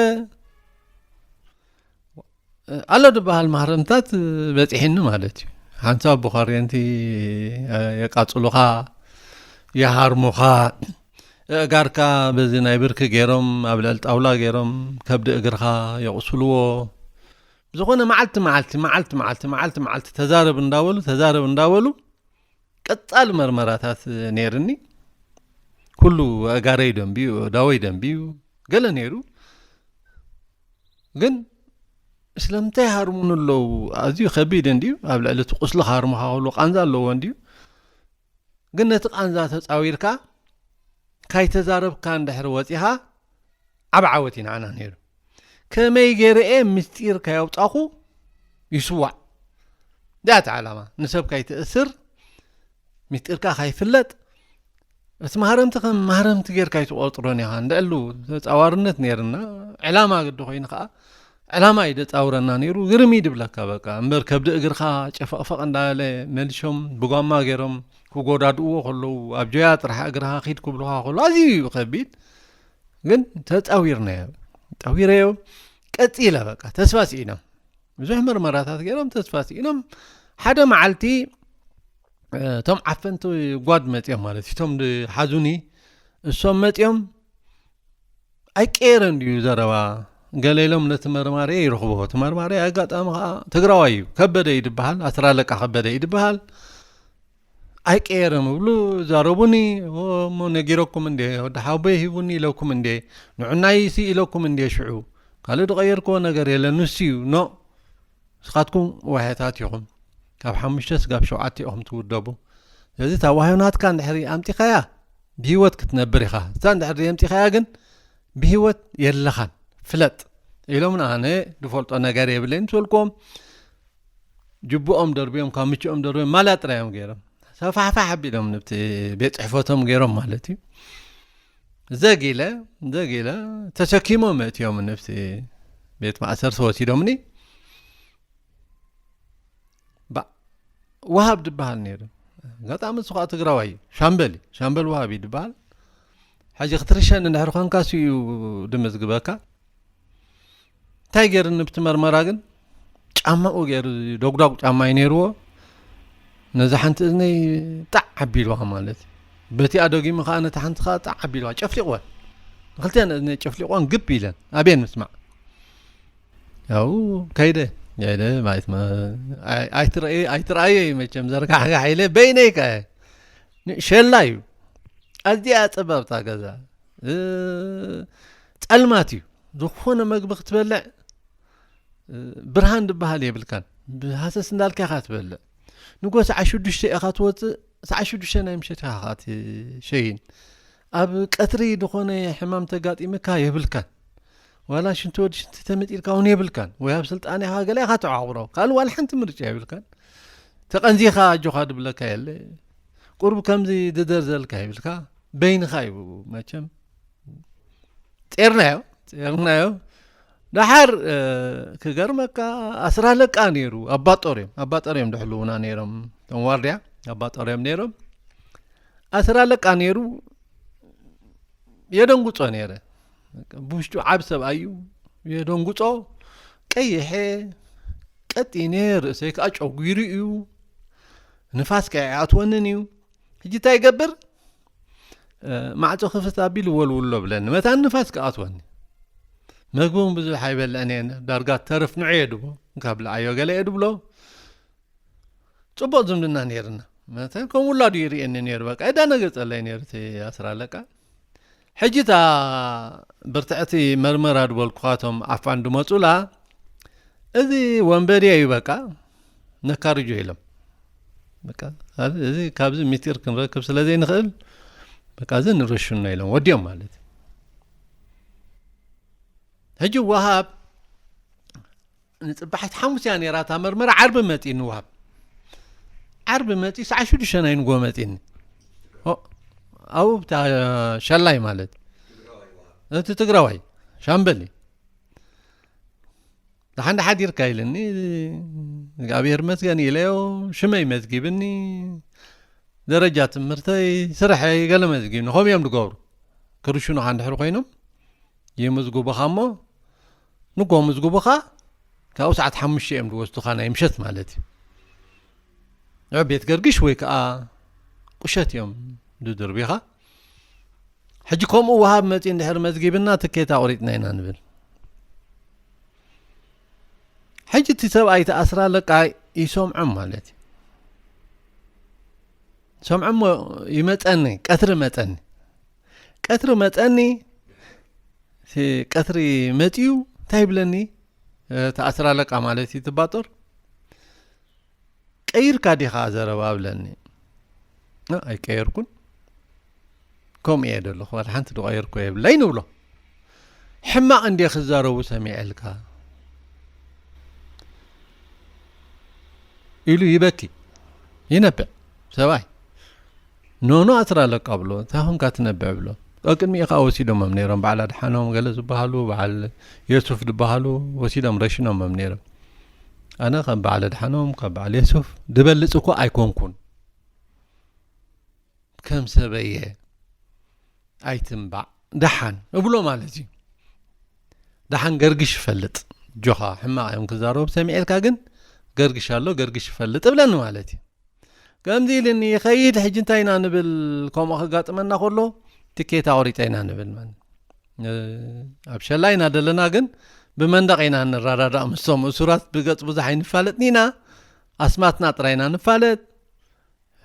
ኣሎ ዝበሃል ማህረምታት በጺሕኒ ማለት እዩ። ሓንሳብ ብኮሬንቲ የቃጽሉኻ፣ የሃርሙኻ፣ ኣእጋርካ በዚ ናይ ብርኪ ገይሮም ኣብ ልዕሊ ጣውላ ገይሮም ከብዲ እግርኻ የቑስልዎ። ብዝኾነ መዓልቲ መዓልቲ መዓልቲ መዓልቲ መዓልቲ መዓልቲ ተዛረብ እንዳበሉ ተዛረብ እንዳበሉ ቀጻሊ መርመራታት ነይርኒ። ኩሉ ኣእጋረይ ደንብዩ፣ ኣእዳወይ ደንብዩ፣ ገለ ነይሩ። ግን ስለምንታይ ሃርሙኒ ኣለዉ? ኣዝዩ ከቢድ እንድዩ። ኣብ ልዕሊ እቲ ቁስሊ ክሃርሙኻ ከለዉ ቃንዛ ኣለዎ እንድዩ። ግን ነቲ ቃንዛ ተጻዊርካ ካይተዛረብካ እንድሕሪ ወጺኻ ዓቢ ዓወት እዩ ንዓና ነይሩ። ከመይ ገይረ እየ ምስጢር ካየውጻኹ ይስዋዕ። እዚኣ እቲ ዓላማ። ንሰብ ካይትእስር፣ ምስጢርካ ካይፍለጥ፣ እቲ ማህረምቲ ከም ማህረምቲ ጌርካ ኣይትቆጽሮን ኢኻ። እንድዕሉ ተጻዋርነት ነይርና፣ ዕላማ ግዲ ኮይኑ ከኣ፣ ዕላማ እዩ ዘጻውረና ነይሩ። ግርም እዩ ድብለካ በቃ። እምበር ከብዲ እግርኻ ጨፈቕፈቕ እንዳበለ መሊሾም ብጓማ ገይሮም ክጎዳድእዎ ከለዉ፣ ኣብ ጆያ ጥራሕ እግርኻ ኪድ ክብሉኻ ከለዉ፣ ኣዝዩ እዩ ከቢድ። ግን ተጻዊርናዮ። ጻዊረዮ፣ ቀጺለ በቃ። ተስፋ ስኢኖም። ብዙሕ መርመራታት ገይሮም ተስፋ ስኢኖም። ሓደ መዓልቲ፣ እ፣ እቶም ዓፈንቲ ጓድ መጺኦም ማለት እዩ። እቶም ዝሓዙኒ፣ እሶም መጺኦም፣ ኣይቀየረን ድዩ ዘረባ? ገለ ኢሎም ነቲ መርማሪ ይረኽብዎ። እቲ መርማሪ ኣጋጣሚ ከኣ ትግራዋይ እዩ። ከበደ እዩ ድበሃል። ኣስራ ኣለቃ ከበደ እዩ ድበሃል። ኣይቀየረን እብሉ ዛረቡኒ። ኦ፣ እሞ ነጊረኩም እንዴ? ወዲ ሓወቦይ ሂቡኒ ኢለኩም እንዴ? ንዑናይሲ ኢለኩም እንዴ ሽዑ? ካልእ ዝቐየርክዎ ነገር የለን። ንሱ እዩ። ኖ፣ ንስኻትኩም ዋሕያታት ኢኹም። ካብ ሓሙሽተ ስጋብ ሸውዓተ ኢኹም ትውደቡ። ስለዚ እታ ዋህዮ ናትካ እንድሕሪ ኣምጺኻያ፣ ብህይወት ክትነብር ኢኻ። እታ እንድሕሪ ኣምጺኻያ ግን፣ ብህይወት የለኻን። ፍለጥ። ኢሎም፣ ኣነ ዝፈልጦ ነገር የብለይን ምስ በልክዎም፣ ጅብኦም ደርብዮም፣ ካምችኦም ደርብዮም፣ ማልያ ጥራይ እዮም ገይሮም። ሰፋሕፋሕ ኣቢሎም ንብቲ ቤት ጽሕፈቶም ገይሮም ማለት እዩ። ዘጊለ፣ ዘጊለ፣ ተሰኪሞም መእትዮም ንብቲ ቤት ማእሰርቲ ወሲዶምኒ። ባ-፣ ወሃብ ድበሃል ነይሩ። ኣጋጣሚ እሱ ኸዓ ትግራዋይ እዩ። ሻምበል እዩ። ሻምበል ወሃብ እዩ ድበሃል። ሕጂ ክትርሸን እንድሕር ኾንካ እሱ እዩ ድምዝግበካ። እንታይ ገይሩኒ ብቲ መርመራ ግን? ጫማኡ ገይሩ፣ ዶግዳግ ጫማ እዩ ነይርዎ። ነዛ ሓንቲ እዝነይ ጣዕ ኣቢልዋ ማለት እዩ። በቲኣ ደጊሙ ኸዓ ነታ ሓንቲ ኸዓ ጣዕ ኣቢልዋ፣ ጨፍሊቕወን። ንክልተን እዝነይ ጨፍሊቕወን ግብ ኢለን። ኣበየን ምስማዕ? ያው ከይደ፣ ከይደ ማለት መ-፣ ኣይ-፣ ኣይትረኣየ፣ ኣይትረኣየ እዩ መቸም ዘርጋሕጋሕ ኢለ በይነይ ከ። ን-፣ ሸላ እዩ። ኣዝያ ጸበብታ ገዛ። እ፣ ጸልማት እዩ። ዝኾነ መግቢ ክትበልዕ፣ እ፣ ብርሃን ዝበሃል የብልካን። ብሃሰስ እንዳልካ ኢኻ ትበልዕ። ንጎ ሰዓት ሽዱሽተ ኢኻ ትወጽእ፣ ሰዓት ሽዱሽተ ናይ ምሸት ኢኻ ትሸይን። ኣብ ቀትሪ ዝኾነ ሕማም ተጋጢምካ የብልካን። ዋላ ሽንቲ ወዲ ሽንቲ ተመጢልካ እውን የብልካን። ወይ ኣብ ስልጣን ኢኻ ገለ ኢኻ ተዓቑሮ። ካልእ ዋላ ሓንቲ ምርጫ የብልካን። ተቐንዚኻ ኣጆኻ ድብለካ የለ። ቁሩብ ከምዚ ድደርዘልካ ይብልካ። በይንኻ እዩ መቸም። ጼርናዮ፣ ጼርናዮ። ደሓር፣ እ፣ ክገርመካ፣ ኣስራ ኣለቃ ነይሩ። ኣባጦር እዮም፣ ኣባጦር እዮም ድሕልውና ነይሮም። እቶም ዋርድያ ኣባጦር እዮም ነይሮም። ኣስራ ኣለቃ ነይሩ። የደንጉጾ ነይረ። ብውሽጡ ዓብ ሰብኣይ እዩ። የደንጉጾ። ቀይሐ፣ ቀጢነ፣ ርእሰይ ከኣ ጨጒሩ እዩ። ንፋስ ከኣ ኣይኣትወንን እዩ። ሕጂ እንታይ ይገብር? እ፣ ማዕጾ ክፍት ኣቢሉ ወልውሎ ብለኒ። መታን ንፋስ ክኣትወኒ። መግቢ እውን ብዙሕ ኣይበልዕን እየ። ዳርጋ ተርፍ ንዑ እየ ድቦ። ካብ ብልዓዮ ገለ እየ ድብሎ። ጽቡቕ ዝምድና ነይርና። መተ ከም ውላዱ ይርእየኒ ነይሩ። በቃ የዳነገጸለይ ነይሩ እቲ ኣስር ኣለቃ። ሕጂ እታ ብርትዕቲ መርመራ ዝበልኩኻቶም ኣፋን ድመጹላ፣ እዚ ወንበዴ እዩ፣ በቃ ነካርጆ ኢሎም። በቃ እዚ ካብዚ ሚስጢር ክንረክብ ስለ ዘይንኽእል፣ በቃ እዚ ንርሽኖ ኢሎም ወዲኦም ማለት እዩ። ሕጂ ወሃብ ንጽባሒት ሓሙስ እያ ነይራ እታ መርመራ፣ ዓርቢ መጺእኒ ወሃብ። ዓርቢ መጺኡ ሰዓት ሽዱሽተ ናይ ንጎ መጺእኒ። ኦ፣ ኣብኡ ብታ ሸላይ ማለት እቲ ትግራዋይ ሻምበል እዩ። ደሓን ደሓዲርካ ኢልኒ። እግዚኣብሔር መስገን ኢለዮ። ሽመይ መዝጊብኒ፣ ደረጃ ትምህርተይ፣ ስርሐይ ገለ መዝጊብኒ። ከምኡ እዮም ዝገብሩ። ክርሽኑኻ እንድሕር ኮይኖም ይምዝግቡኻ እሞ፣ ንጎ ምዝግቡኻ፣ ካብኡ ሰዓት ሓሙሽተ እዮም ዝወስዱኻ፣ ናይ ምሸት ማለት እዩ። ኣብ ቤት ገርግሽ ወይ ከዓ ቁሸት እዮም ዝድርቢኻ። ሕጂ ከምኡ ወሃብ መጺኡ እንድሕር መዝጊብና ትኬት ኣቑሪጥና ኢና ንብል። ሕጂ እቲ ሰብኣይ እቲ ኣስር ኣለቃ ይሰምዖም ማለት እዩ። ሰምዖም እሞ ይመጸኒ፣ ቀትሪ መጸኒ። ቀትሪ መጸኒ፣ እቲ ቀትሪ መጺኡ እንታይ ይብለኒ? እቲ ኣስር ኣለቃ ማለት እዩ፣ እቲ ባጦር። "ቀይርካ ዲኻ ዘረባ?" ብለኒ። "እ፣ ኣይቀየርኩን። ከምኡ እየ ዘለኹ፣ ዋላ ሓንቲ ዝቐየርኩ የብለይ" ንብሎ። "ሕማቕ እንድየ ክዛረቡ ሰሚዐልካ" ኢሉ ይበኪ፣ ይነብዕ ሰብኣይ። "ኖኖ ኣስር ኣለቃ" ብሎ፣ "እንታይ ኾንካ ትነብዕ?" ብሎ። ቅድሚኡ ኸዓ ወሲዶሞም ነይሮም፣ በዓል ኣድሓኖም ገለ ዝበሃሉ፣ በዓል የሱፍ ዝበሃሉ ወሲዶም ረሽኖሞም ነይሮም። ኣነ ካብ በዓል ኣድሓኖም፣ ካብ በዓል የሱፍ ዝበልጽ እኮ ኣይኮንኩን። ከም ሰበየ ኣይትንባዕ፣ ደሓን እብሎ ማለት እዩ። ደሓን ገርግሽ ይፈልጥ። ጆኻ ሕማቕ እዮም ክዛረቡ ሰሚዐልካ፣ ግን ገርግሽ ኣሎ፣ ገርግሽ ይፈልጥ እብለኒ ማለት እዩ። ከምዚ ኢልኒ ይኸይድ። ሕጂ እንታይ ኢና ንብል? ከምኡ ከጋጥመና ከሎ ትኬት ኣቑሪጠ ኢና ንብል ማለት። እ፣ ኣብ ሸላ ኢና ዘለና፣ ግን ብመንደቕ ኢና ንረዳዳእ። ምስቶም እሱራት ብገጽ ብዙሕ ኣይንፋለጥን ኢና፣ ኣስማትና ጥራይ ኢና ንፋለጥ።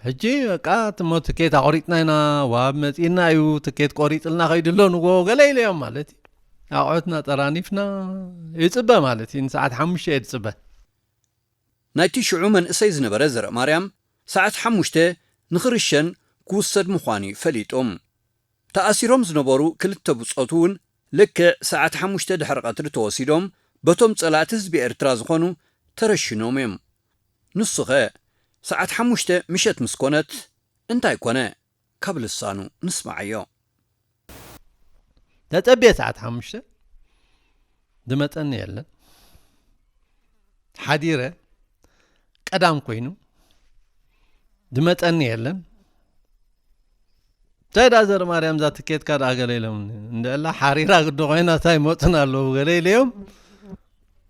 ሕጂ በቃ እሞ ትኬት ኣቑሪጥና ኢና፣ ዋብ መጺእና እዩ፣ ትኬት ቆሪጽልና ከይዱ ኣሎ ንጎ ገለ ኢለዮም ማለት እዩ። ኣቑሑትና ጠራኒፍና ይጽበ ማለት እዩ፣ ንሰዓት ሓሙሽተ እየ ዝጽበ። ናይቲ ሽዑ መንእሰይ ዝነበረ ዘርእ ማርያም፣ ሰዓት ሓሙሽተ ንኽርሸን ክውሰድ ምዃኑ እዩ ፈሊጡ። ተኣሲሮም ዝነበሩ ክልተ ብጾቱ እውን ልክዕ ሰዓት ሓሙሽተ ድሕሪ ቀትሪ ተወሲዶም፣ በቶም ጸላእቲ ህዝቢ ኤርትራ ዝኾኑ ተረሽኖም እዮም። ንሱኸ ሰዓት ሓሙሽተ ምሸት ምስ ኮነት እንታይ ኮነ? ካብ ልሳኑ ንስማዓዮ። ተጸብየ ሰዓት ሓሙሽተ ዝመጸኒ የለን። ሓዲረ ቀዳም ኮይኑ ዝመጸኒ የለን። እንታይ ደኣ ዘርእ ማርያም፣ እዛ ትኬትካ ደኣ ገለ ኢሎም፣ እንድዕላ ሓሪራ ግዲ ኮይና እንታይ ይመጹና ኣለዉ ገለ ኢለዮም።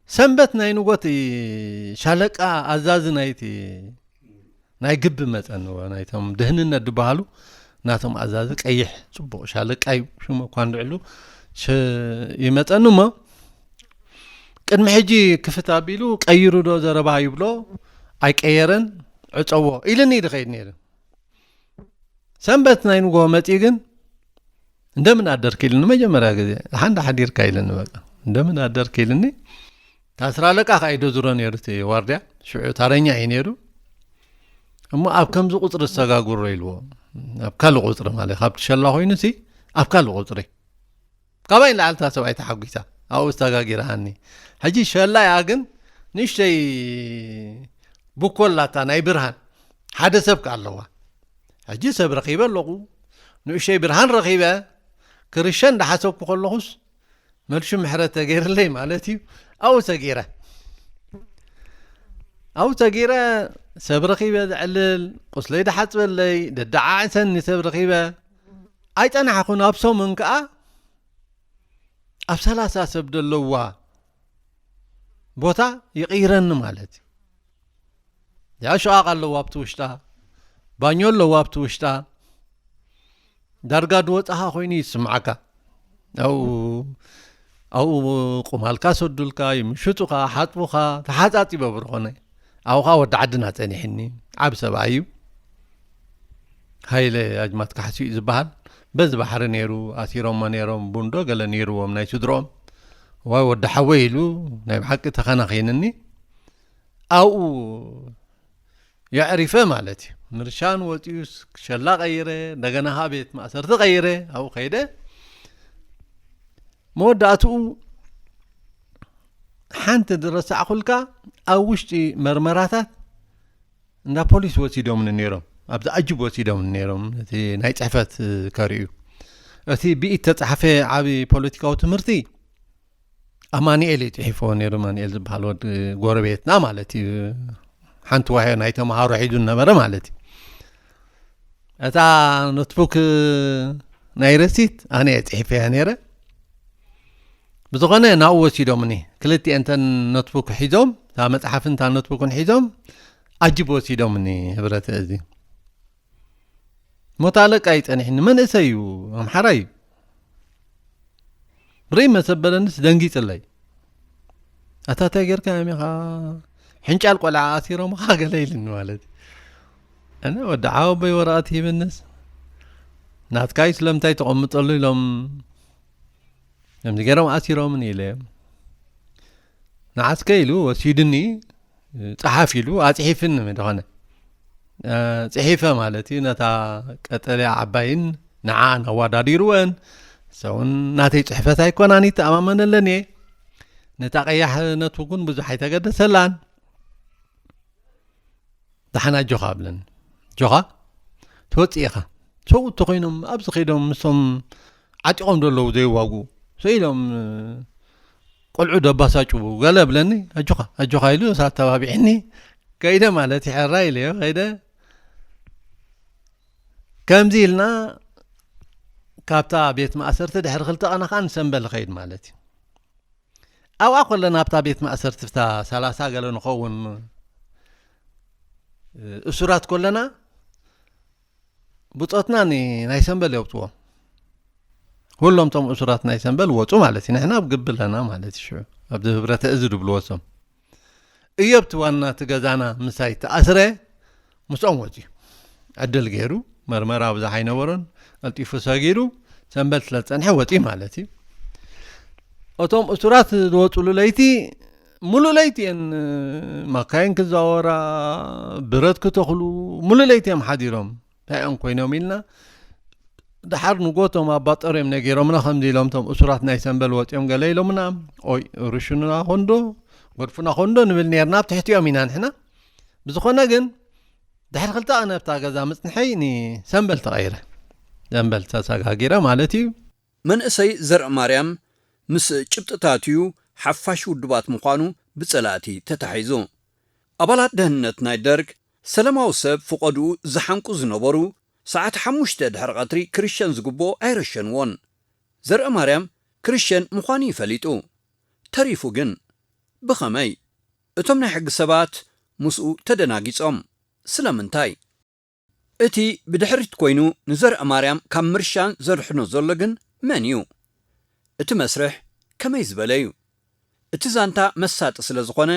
ሰንበት ናይ ንጎት ሻለቃ ኣዛዚ ናይቲ ናይ ግቢ መጸኒ፣ ናይቶም ድህንነት ዝበሃሉ ናቶም ኣዛዚ ቀይሕ ጽቡቕ ሻለቃ እዩ ሽሙ እኳ እንድዕሉ ሽ-፣ ይመጸኒ እሞ፣ ቅድሚ ሕጂ ክፍት ኣቢሉ ቀይሩ ዶ ዘረባ ይብሎ፣ ኣይቀየረን፣ ዕጸዎ ኢልኒ ይድኸይድ ነይሩ። ሰንበት ናይ ንጎ መጺኡ ግን "እንደምን ኣደርክ?" ኢልኒ መጀመርያ ግዜ። "ደሓን ዶ ሓዲርካ?" ኢልኒ በቃ። "እንደምን ኣደርክ?" ኢልኒ። ታስራ ኣለቃ ከኣ ይደዝሮ ነይሩ እቲ ዋርድያ። ሽዑ ታረኛ እዩ ነይሩ። እሞ "ኣብ ከምዚ ቁጽሪ ዝተጋግሮ" ኢልዎ። ኣብ ካልእ ቁጽሪ ማለት ካብቲ ሸላ ኮይኑሲ ኣብ ካልእ ቁጽሪ። ካባይ ንላዕሊ እታ ሰብኣይ ተሓጒሳ። ኣብኡ ዝተጋጊራሃኒ። ሕጂ ሸላያ ግን ንእሽተይ ብኮላታ ናይ ብርሃን ሓደ ሰብ ከ ኣለዋ። ሕጂ ሰብ ረኺበ ኣለኹ። ንእሽተይ ብርሃን ረኺበ። ክርሸ እንዳሓሰብኩ ከለኹስ መልሹ ምሕረት ተገይርለይ ማለት እዩ። ኣብኡ ሰጊረ። ኣብኡ ሰጊረ ሰብ ረኺበ ዘዕልል፣ ቁስለይ ድሓጽበለይ፣ ደደዓዕሰኒ ሰብ ረኺበ። ኣይጸናሕኹን፣ ኣብ ሰሙን ከኣ ኣብ ሰላሳ ሰብ ዘለዋ ቦታ ይቕይረኒ ማለት እዩ። ያ ሸቓቕ ኣለዋ ኣብቲ ውሽጣ፣ ባኞ ኣለዋ ኣብቲ ውሽጣ። ዳርጋ ድወጻኻ ኮይኑ ይስምዓካ። ኣብኡ፣ ኣብኡ ቁማልካ ሰዱልካ፣ ይምሽጡኻ፣ ሓጥቡኻ፣ ተሓጻጺበ ብርኾነ። ኣብኡ ኸኣ ወዲ ዓድና ጸኒሕኒ፣ ዓቢ ሰብኣይ እዩ። ሃይለ ኣጅማት ካሕሱ እዩ ዝበሃል። በዚ ባሕሪ ነይሩ፣ ኣሲሮሞ ነይሮም፣ ቡንዶ ገለ ነይርዎም ናይ ስድሮኦም። ዋይ ወዲ ሓወይ ኢሉ ናይ ብሓቂ ተኸናኺንኒ። ኣብኡ የዕሪፈ ማለት እዩ። ምርሻን ወፂኡ ሸላ ቀይረ፣ እንደገና ከዓ ቤት ማእሰርቲ ቀይረ፣ ኣብኡ ከይደ። መወዳእትኡ ሓንቲ ዝረሳዕኩልካ፣ ኣብ ውሽጢ መርመራታት እንዳ ፖሊስ ወሲዶምኒ ነይሮም፣ ኣብዚ ኣጅብ ወሲዶምኒ ነይሮም፣ እቲ ናይ ፅሕፈት ከርእዩ። እቲ ብኢድ ተፃሕፈ ዓብዪ ፖለቲካዊ ትምህርቲ ኣማኑኤል እዩ ፅሒፍዎ ነይሩ። ኣማኑኤል ዝበሃል ወዲ ጎረቤትና ማለት እዩ። ሓንቲ ዋህዮ ናይ ተምሃሮ ሒዙ ነበረ ማለት እዩ። እታ ኖትቡክ ናይ ረሲት ኣነ እየ ፅሒፈያ ነይረ። ብዝኾነ ናብኡ ወሲዶምኒ። ክልቲኤን እተን ኖትቡክ ሒዞም፣ እታ መፅሓፍን እታ ኖትቡክን ሒዞም ኣጅብ ወሲዶምኒ ህብረተ እዚ። ሞት ኣለቃ ይጸኒሕኒ። መንእሰይ እዩ፣ ኣምሓራይ እዩ። ብርይ መሰበለንስ ደንጊጽለይ። ኣታ እንታይ ጌርካ እዮም ኢኻ? ሕንጫል ቆልዓ ኣሲሮምኻ ገለ ኢልኒ ማለት እዩ። ኣነ ወዲ ዓወቦይ ወረቐት ሂብንስ፣ ናትካይ ስለምንታይ ተቐምጠሉ ኢሎም ከምዚ ገይሮም ኣሲሮምኒ ኢለ። ንዓስከ ኢሉ ወሲድኒ፣ ጸሓፍ ኢሉ ኣጽሒፍኒ ምደኾነ። እ፣ ጽሒፈ ማለት እዩ። ነታ ቀጠልያ ዓባይን ንዓን ኣዋዳዲርወን። ሰውን ናተይ ጽሕፈት ኣይኮናን ይተኣማመነለን እየ። ነታ ቀያሕ ነትቡክ እውን ብዙሕ ኣይተገደሰላን። ደሓን ኣጆኻ ኣብለኒ። ኣጆኻ ትወጽእ ኢኻ። ሰብኡት ተኾይኖም ኣብዚ ከይዶም ምስቶም ዓጢቖም ዘለዉ ዘይዋግኡ። ሰ ኢሎም፣ እ፣ ቆልዑ ደባሳጭዉ ገለ ብለኒ። ኣጆኻ፣ ኣጆኻ ኢሉ ኣተባቢዕኒ። ከይደ ማለት ይሕራ ኢለዮ፣ ከይደ። ከምዚ ኢልና ካብታ ቤት ማእሰርቲ ድሕሪ ክልተ ቀና ከኣ ንሰምበል ኸይድ ማለት እዩ። ኣብኣ ከለና ኣብታ ቤት ማእሰርቲ ብታ ሰላሳ ገለ ንኸውን እሱራት ከለና ብጾትና ኒ-፣ ናይ ሰምበል የውጽዎም። ኩሎም ቶም እሱራት ናይ ሰምበል ወጹ ማለት እዩ። ንሕና ኣብ ግቢ ኣለና ማለት እዩ። ሽዑ ኣብዚ ህብረተ እዚ ድብልዎ ሶም። እዮብ እቲ ዋና እቲ ገዛና ምሳይ ተኣስረ፣ ምስኦም ወጺኡ። ዕድል ገይሩ፣ መርመራ ብዙሕ ኣይነበሮን፣ ቀልጢፉ ሰጊሩ፣ ሰንበል ስለ ዝጸንሐ ወጺኡ ማለት እዩ። እቶም እሱራት ዝወጹሉ ለይቲ፣ ሙሉእ ለይቲ እየን፣ ማካይን ክዛወራ፣ ብረት ክተኽሉ፣ ሙሉእ ለይቲ እዮም ሓዲሮም። እንታይ እዮም ኮይኖም ኢልና፣ ደሓር ንጎቶም ኣባጠር እዮም ነጊሮምና፣ ከምዚ ኢሎም እቶም እሱራት ናይ ሰንበል ወጺኦም ገለ ኢሎምና፣ ኦይ፣ ርሹንና ኮንዶ፣ ጎድፉና ኮንዶ ንብል ነርና፣ ኣብ ትሕቲኦም ኢና ንሕና። ብዝኾነ ግን፣ ድሕሪ ክልተ ቀን ኣብታ ገዛ ምጽንሐይ ንሰንበል ተቐይረ። ሰንበል ተሰጋጊረ ማለት እዩ። መንእሰይ ዘርእ ማርያም ምስ ጭብጥታት'ዩ ሓፋሽ ውድባት ምዃኑ ብጸላእቲ ተታሒዙ። ኣባላት ደህንነት ናይ ደርግ ሰላማዊ ሰብ ፍቐድኡ ዝሓንቁ ዝነበሩ፣ ሰዓት ሓሙሽተ ድሕሪ ቀትሪ ክርሸን ዝግብኦ ኣይረሸንዎን። ዘርእ ማርያም ክርሸን ምዃኑ እዩ ፈሊጡ። ተሪፉ ግን ብኸመይ? እቶም ናይ ሕጊ ሰባት ምስኡ ተደናጊጾም። ስለምንታይ? እቲ ብድሕሪት ኮይኑ ንዘርእ ማርያም ካብ ምርሻን ዘድሕኖ ዘሎ ግን መን እዩ? እቲ መስርሕ ከመይ ዝበለ እዩ? እቲ ዛንታ መሳጢ ስለ ዝኾነ፣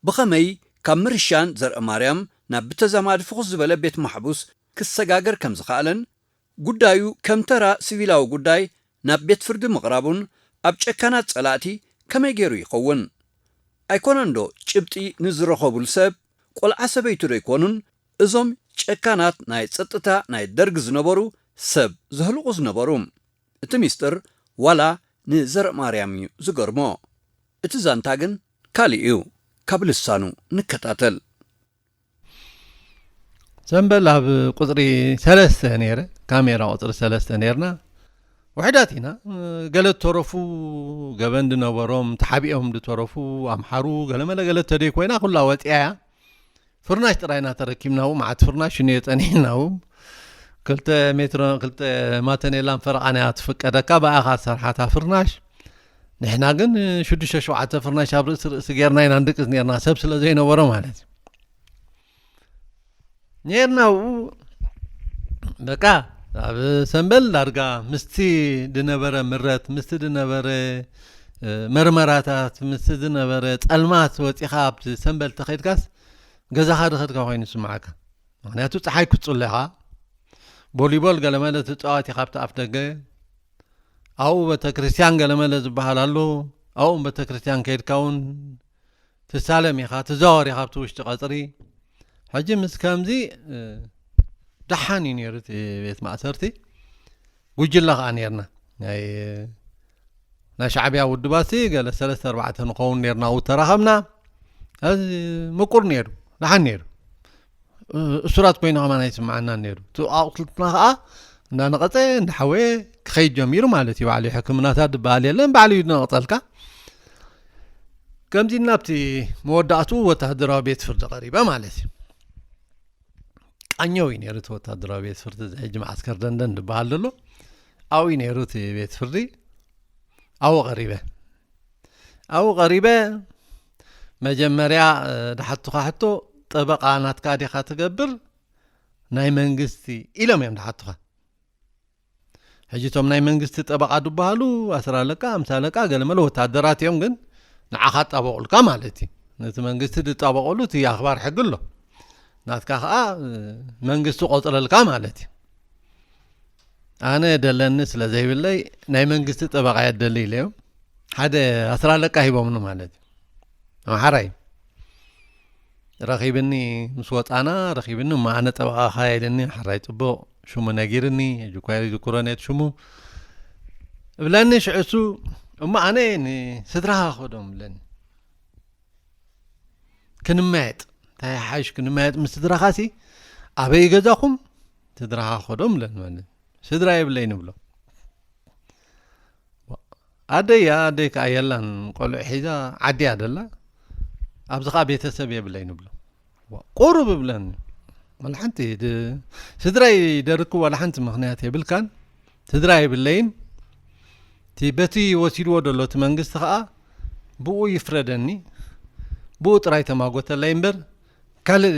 ብኸመይ ካብ ምርሻን ዘርእ ማርያም ናብ ብተዛማዲ ፍኹስ ዝበለ ቤት ማሕቡስ ክሰጋገር ከም ዝኸኣለን፣ ጉዳዩ ከም ተራ ሲቪላዊ ጉዳይ ናብ ቤት ፍርዲ ምቕራቡን ኣብ ጨካናት ጸላእቲ ከመይ ገይሩ ይኸውን? ኣይኮነንዶ ጭብጢ ንዝረኸቡሉ ሰብ ቆልዓ ሰበይቱ ዶ ኣይኮኑን እዞም ጨካናት ናይ ጸጥታ ናይ ደርግ ዝነበሩ ሰብ ዘህልቑ ዝነበሩ? እቲ ሚስጥር ዋላ ንዘርእ ማርያም እዩ ዝገርሞ። እቲ ዛንታ ግን ካልእ እዩ። ካብ ልሳኑ ንከታተል። ሰንበል ኣብ ቁጽሪ ሰለስተ ነይረ፣ ካሜራ ቁጽሪ ሰለስተ ነይርና። ውሕዳት ኢና። ገለ ዝተረፉ፣ ገበን ዝነበሮም፣ ተሓቢኦም ዝተረፉ፣ ኣምሓሩ፣ ገለመለ ገለ ተደይ ኮይና፣ ኩላ ወጺኣ እያ። ፍርናሽ ጥራይ ኢና ተረኪብና፣ ኣብኡ መዓት ፍርናሽ እዩ ጸኒሕና፣ ኣብኡ ክልተ ሜትሮ፣ ክልተ ማተኔላን ፈረቓን እያ ትፍቀደካ፣ ብኣኻ ዝሰርሓታ ፍርናሽ። ንሕና ግን ሽዱሽተ ሸውዓተ ፍርናሽ ኣብ ርእሲ ርእሲ ጌርና ኢና ንድቅስ ኔርና፣ ሰብ ስለ ዘይነበሮ ማለት እዩ። ኔርና ኣብኡ በቃ ኣብ ሰንበል ዳርጋ ምስቲ ዝነበረ ምረት፣ ምስቲ ዝነበረ፣ እ፣ መርመራታት፣ ምስቲ ዝነበረ ጸልማት ወጺኻ ኣብቲ ሰንበል ተኸይድካስ ገዛኻ ድኸድካ ኮይኑ ይስምዓካ። ምኽንያቱ ጸሓይ ክትጽሎ ኢኻ፣ ቮሊቦል ገለመለ ትፃወት ኢኻ ኣብቲ ኣፍ ደገ። ኣብኡ ቤተክርስትያን ገለመለ ዝበሃል ኣሎ። ኣብኡ ቤተክርስትያን ከይድካ እውን ትሳለም ኢኻ፣ ትዛወር ኢኻ ኣብቲ ውሽጢ ቀፅሪ። ሕጂ ምስ ከምዚ ደሓን እዩ ነይሩ እቲ ቤት ማእሰርቲ። ጉጅለ ከዓ ነርና፣ ናይ ናይ ሻዕብያ ውድባሲ ገለ ሰለስተ ኣርባዕተ ንኸውን ነርና። ኣብኡ ተራኸብና። እዚ ምቁር ነይሩ፣ ደሓን ነይሩ። እሱራት ኮይና ከማን ኣይስምዓናን ነይሩ። እቲ ኣቑስልትና ከዓ እንዳነቐፀ እንዳሓወየ ክኸይድ ጀሚሩ ማለት እዩ። ባዕሉ ሕክምናታት ዝበሃል የለን፣ ባዕሉ እዩ ነቐፀልካ። ከምዚ ናብቲ መወዳእቱ ወታደራዊ ቤት ፍርዲ ቀሪበ ማለት እዩ። ቃኘው እዩ ነይሩ እቲ ወታደራዊ ቤት ፍርዲ፣ እዚ ሕጂ መዓስከር ደንደን ዝበሃል ዘሎ ኣብኡ እዩ ነይሩ እቲ ቤት ፍርዲ። ኣብኡ ቀሪበ ኣብኡ ቀሪበ መጀመርያ ድሓቱኻ ሕቶ፣ ጠበቃ ናትካ ዲኻ ትገብር ናይ መንግስቲ ኢሎም እዮም ድሓቱኻ። ሕጂ እቶም ናይ መንግስቲ ጠበቃ ዝበሃሉ ኣስር ኣለቃ፣ ኣምሳ ኣለቃ፣ ገለመለ ወታደራት እዮም፣ ግን ንዓኻ ጣበቁልካ ማለት እዩ። ነቲ መንግስቲ ዝጣበቀሉ እቲ ኣኽባር ሕጊ ኣሎ። ናትካ ከዓ መንግስቲ ቆፅረልካ ማለት እዩ። ኣነ ደለኒ ስለ ዘይብለይ ናይ መንግስቲ ጠበቃ የደሊ ኢለዮም። ሓደ ኣስር ኣለቃ ሂቦምኒ ማለት እዩ። ኣምሓራይ ረኺብኒ፣ ምስ ወፃና ረኺብኒ፣ እሞ ኣነ ጠበቃኻ ኢልኒ። ሓራይ ፅቡቅ፣ ሽሙ ነጊርኒ፣ ሕጂ እኳ ይዝክሮን እየ ሽሙ። እብለኒ ሽዑ እሱ፣ እሞ ኣነ ንስድራኻ ክኸዶም እብለኒ። ክንመያየጥ፣ እንታይ ሓይሽ ክንመያየጥ ምስ ስድራኻሲ፣ ኣበይ ገዛኹም ስድራኻ ክኸዶም እብለኒ ማለት። ስድራ የብለይ ንብሎ። ኣደያ፣ ኣደይ ከዓ የላን፣ ቆልዑ ሒዛ ዓድያ ደላ። ኣብዚ ከዓ ቤተሰብ የብለይ ንብሎ። ቁሩብ እብለኒ። ዋላ ሓንቲ ድ-፣ ስድራይ ደርኩ ዋላ ሓንቲ ምኽንያት የብልካን። ስድራ የብለይን። እቲ በቲ ወሲድዎ ዘሎ እቲ መንግስቲ ከዓ ብኡ ይፍረደኒ። ብኡ ጥራይ ተማጎተለይ እምበር ካልእ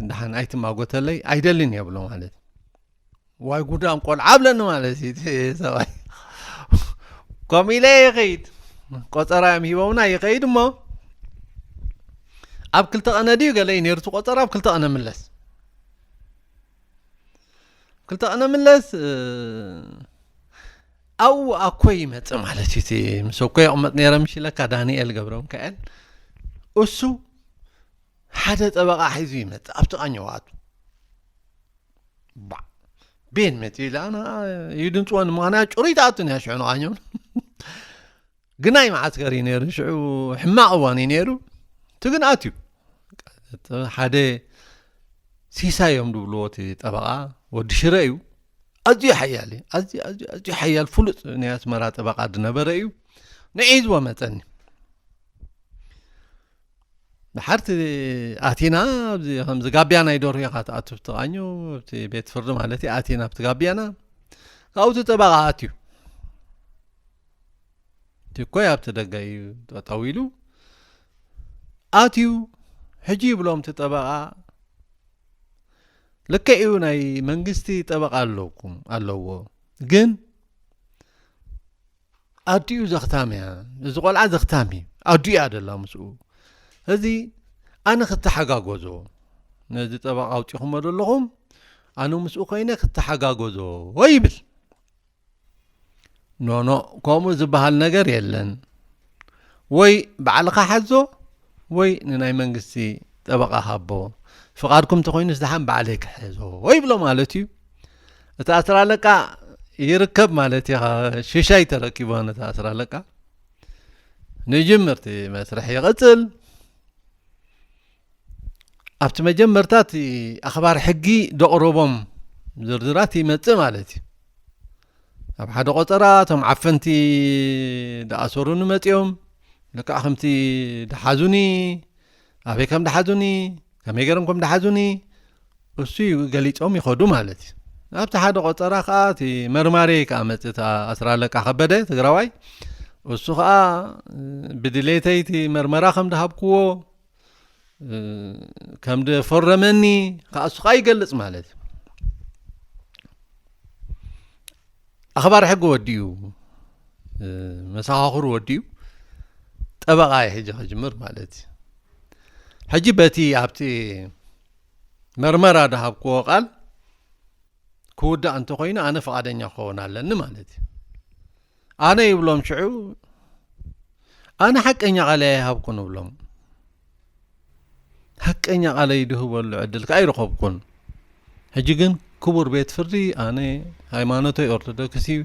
ደሓን ኣይትማጎተለይ፣ ኣይደልን የብሎ ማለት። ዋይ ጉዳም ቆልዓ ኣብለኒ ማለት እዩ እቲ ሰብኣይ። ከምኡ ኢለ ይኸይድ። ቆፀራ እዮም ሂቦምና፣ ይኸይድ እሞ ኣብ ክልተ ቀነ ድዩ ገለ እዩ ነይሩ እቲ ቆፀራ፣ ኣብ ክልተ ቀነ ምለስ። ክልተ ቀነ ምለስ፣ እ፣ ኣብኡ ኣኮ ይመጽእ ማለት እዩ። እቲ ምስ ኣኮ ይቕመጥ ነይረ፣ ምሽ ኢለካ ዳንኤል ገብረ ሚካኤል። እሱ ሓደ ጠበቃ ሒዙ ይመጽእ፣ ኣብቲ ቃኘው ኣቱ። ባ-፣ ቤን መጺኡ ኢለ ኣነ እዩ ድምፅወን፣ ምኽንያት ጭሩይ ትኣቱን እያ ሽዑ ንቃኘው። ግናይ መዓስከር እዩ ነይሩ፣ ሽዑ ሕማቕ እዋን እዩ ነይሩ። እቲ ግን ኣትዩ። ሓደ ሲሳይ እዮም ድብልዎ እቲ ጠበቃ፣ ወዲ ሽረ እዩ። ኣዝዩ ሓያል እዩ፣ ኣዝዩ፣ ኣዝዩ፣ ኣዝዩ ሓያል ፍሉጥ ናይ ኣስመራ ጠበቃ ዝነበረ እዩ። ንዒዝዎ መጸኒ። ድሓርቲ ኣቲና፣ ኣብዚ ከምዚ ጋቢያ ናይ ደርሆ ኢኻ ትኣቱ፣ ብትቃኙ ኣብቲ ቤት ፍርዲ ማለት እዩ። ኣቲና ኣብቲ ጋቢያና፣ ካብኡ እቲ ጠበቃ ኣትዩ። እቲ እኮ ኣብቲ ደገ እዩ ጠጠው ኢሉ ኣትዩ። ሕጂ ይብሎም እቲ ጠበቃ፣ ልክዕ እዩ፣ ናይ መንግስቲ ጠበቃ ኣለኩም፣ ኣለዎ፣ ግን ኣዲኡ ዘኽታም እያ። እዚ ቆልዓ ዘኽታም እዩ። ኣዲኡ እያ ደላ ምስኡ። እዚ ኣነ ክተሓጋጎዞ፣ ነዚ ጠበቃ ኣውፂኹሞ ዘለኹም፣ ኣነ ምስኡ ኮይነ ክተሓጋጎዞ ይብል። ኖኖ፣ ከምኡ ዝበሃል ነገር የለን። ወይ ባዕልኻ ሓዞ፣ ወይ ንናይ መንግስቲ ጠበቃ ሃቦ። ፍቓድኩም እንተኾይኑስ ደሓን ባዕለይ ክሕዞ ይብሎ ማለት እዩ። እቲ ኣስር ኣለቃ ይርከብ ማለት እዩ። ሽሻይ ተረኪቦ ነቲ ኣስር ኣለቃ። ንጅምር፣ እቲ መስርሕ ይቕጽል። ኣብቲ መጀመርታ እቲ ኣኽባር ሕጊ ዘቕረቦም ዝርዝራት ይመጽእ ማለት እዩ። ኣብ ሓደ ቆጸራ እቶም ዓፈንቲ ዝኣሰሩኒ መጺኦም፣ ልክዕ ከምቲ ዝሓዙኒ፣ ኣበይ ከም ዝሓዙኒ፣ ከመይ ገይሮም ከም ዝሓዙኒ፣ እሱ እዩ ገሊጾም ይኸዱ ማለት እዩ። ኣብቲ ሓደ ቆጸራ ከኣ እቲ መርማሪ ከኣ መጽእ፣ እታ ኣስር ኣለቃ ከበደ ትግራዋይ፣ እሱ ከኣ ብድሌተይ እቲ መርመራ ከም ዝሃብክዎ፣ እ፣ ከም ዝፈረመኒ ከኣ እሱ ከኣ ይገልጽ ማለት እዩ። ኣኽባሪ ሕጊ ወዲኡ፣ እ፣ መሰኻኽሩ ወዲኡ፣ ጠበቓ እዩ ሕጂ ክጅምር ማለት እዩ። ሕጂ በቲ ኣብቲ መርመራ ዝሃብክዎ ቃል ክውዳእ እንተኾይኑ ኣነ ፍቓደኛ ክኸውን ኣለኒ ማለት እዩ። ኣነ ይብሎም ሽዑ፣ ኣነ ሓቀኛ ቃለይ ኣይሃብኩን እብሎም። ሓቀኛ ቃለይ ድህበሉ ዕድል ከኣ ኣይረኸብኩን። ሕጂ ግን ክቡር ቤት ፍርዲ፣ ኣነ ሃይማኖተይ ኦርቶዶክስ እዩ፣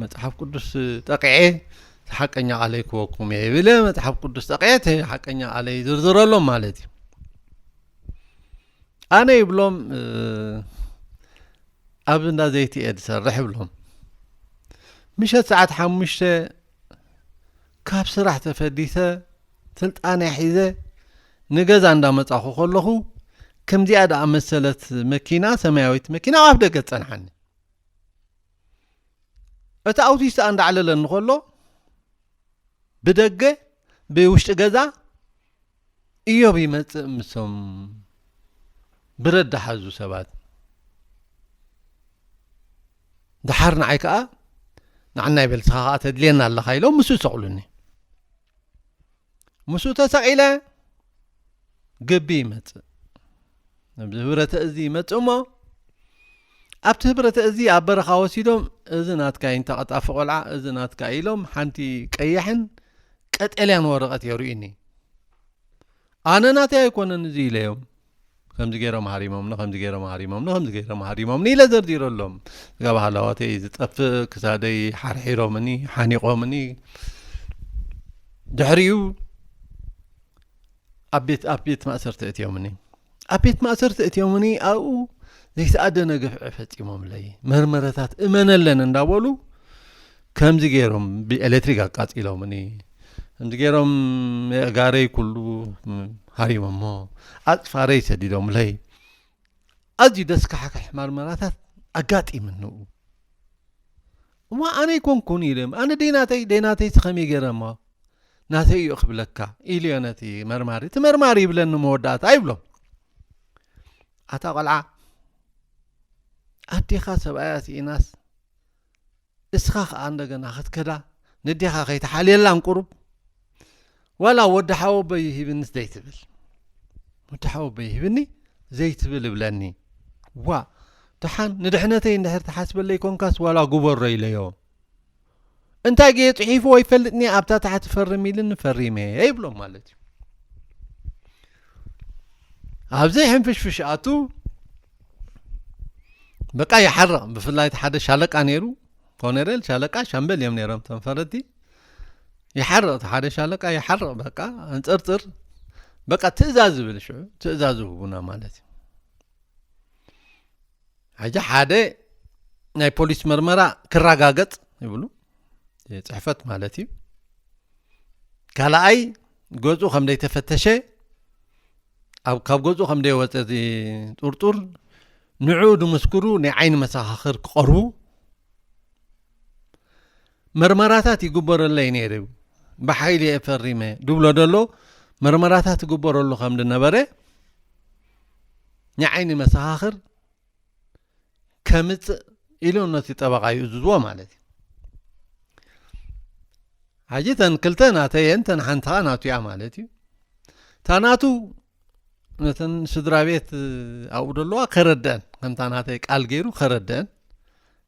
መጽሓፍ ቅዱስ ጠቂዐ ሓቀኛ ቃለይ ክበኩም እየ ይብል፣ መጽሓፍ ቅዱስ ጠቂዐ እቲ ሓቀኛ ቃለይ ዝርዝረሎም ማለት እዩ። ኣነ ይብሎም፣ እ፣ ኣብ እንዳ ዘይቲ እየ ዝሰርሕ ይብሎም። ምሸት ሰዓት ሓሙሽተ ካብ ስራሕ ተፈዲሰ፣ ስልጣነይ ሒዘ፣ ንገዛ እንዳመጻኹ ከለኹ፣ ከምዚኣ ደኣ መሰለት መኪና፣ ሰማያዊት መኪና ኣብ ኣፍ ደገ ትጸንሓኒ። እቲ ኣውቲስታ እንዳዕለለኒ ከሎ፣ ብደገ፣ ብውሽጢ ገዛ፣ እዮብ ይመጽእ ምስቶም ብረት ዝሓዙ ሰባት። ደሓር ንዓይ ከኣ፣ "ንዓና ይበል፣ ንስኻ ከኣ ተድልየና ኣለኻ" ኢሎም ምስኡ ይሰቕሉኒ። ምስኡ ተሰቒለ ግቢ ይመጽእ። ኣብዚ ህብረተ እዚ ይመጽእ እሞ፣ ኣብቲ ህብረተ እዚ ኣብ በረኻ ወሲዶም፣ "እዚ ናትካ እዩ፣ እንተ ቀጣፊ ቆልዓ፣ እዚ ናትካ" ኢሎም፣ ሓንቲ ቀያሕን ቀጠልያን ወረቐት የርእዩኒ። ኣነ ናተይ ኣይኮነን እዚ ኢለዮም። "ከምዚ ገይሮም ሃሪሞምኒ፣ ከምዚ ገይሮም ሃሪሞምኒ፣ ከምዚ ገይሮም ሃሪሞምኒ" ኢለ ዘርዚረሎም። ስጋ ባህላዋተይ ዝጠፍእ፣ ክሳደይ ሓርሒሮምኒ፣ ሓኒቖምኒ። ድሕሪኡ ኣብ ቤት፣ ኣብ ቤት ማእሰርቲ እትዮምኒ። ኣብ ቤት ማእሰርቲ እትዮምኒ፣ ኣብኡ ዘይተኣደነ ግፍዒ ፈጺሞምለይ። መርመረታት እመነለን እንዳበሉ፣ ከምዚ ገይሮም ብኤሌክትሪክ ኣቃጺሎምኒ። ከምዚ ገይሮም የእጋረይ ኩሉ ሃሪሞሞ፣ ኣጽፋረይ ሰዲዶምለይ። ኣዝዩ ደስካሕክሕ መርመራታት ኣጋጢምኒ። እሞ ኣነ ኣይኮንኩን ኢለ፣ ኣነ ደይናተይ፣ ደይናተይ ከመይ ገይረ እሞ ናተይ እዩ ክብለካ ኢልዮ ነቲ መርማሪ። እቲ መርማሪ ይብለኒ መወዳእታ ይብሎ፣ "ኣታ ቆልዓ፣ ኣዴኻ ሰብኣያ ስኢናስ፣ እስኻ ኸኣ እንደገና ክትከዳ፣ ነዴኻ ከይትሓልየላን ቁሩብ፣ ዋላ ወዲ ሓወቦይ ይሂብንስ ዘይትብል፣ ወዲ ሓወቦይ ይሂብኒ ዘይትብል" እብለኒ። ዋ፣ ደሓን ንድሕነተይ እንድሕር ትሓስበለይ ኮንካስ ዋላ ግበሮ ኢለዮ። እንታይ ገየ ጽሒፍዎ ይፈልጥኒ፣ ኣብታ ታሕቲ ፈርም ኢልኒ ፈሪመ ይብሎ ማለት እዩ። ኣብዚ ሕንፍሽፍሽ ኣቱ በቃ ይሓርቕ። ብፍላይ እቲ ሓደ ሻለቃ ነይሩ፣ ኮነሬል፣ ሻለቃ፣ ሻምበል እዮም ነይሮም እቶም ፈረድቲ። ይሓርቕ፣ እቲ ሓደ ሻለቃ ይሓርቕ፣ በቃ ኣንጸርጽር፣ በቃ ትእዛዝ ዝብል ሽዑ ትእዛዝ ይህቡና ማለት እዩ። ሕጂ ሓደ ናይ ፖሊስ መርመራ ክረጋገጽ ይብሉ፣ ጽሕፈት ማለት እዩ። ካልኣይ ገጹ ከም ዘይተፈተሸ፣ ኣብ፣ ካብ ገጹ ከም ዘይወጸ እዚ ጥርጡር፣ ንዕኡ ዝምስክሩ ናይ ዓይኒ መሰኻኽር ክቐርቡ፣ መርመራታት ይግበረለይ ነይሩ፣ ብሓይሊ እየ ፈሪመ ድብሎ ዘሎ፣ መርመራታት ይግበረሉ ከም ዝነበረ ናይ ዓይኒ መሰኻኽር ከምጽእ ኢሉ ነቲ ጠበቓ ይእዝዝዎ ማለት እዩ። ሕጂ እተን ክልተ ናተየን፣ እተን ሓንቲ ኸኣ ናቱ እያ ማለት እዩ። እታ ናቱ ነተን ስድራ ቤት ኣብኡ ዘለዋ ከረድአን፣ ከምታ ናተይ ቃል ገይሩ ከረድአን፣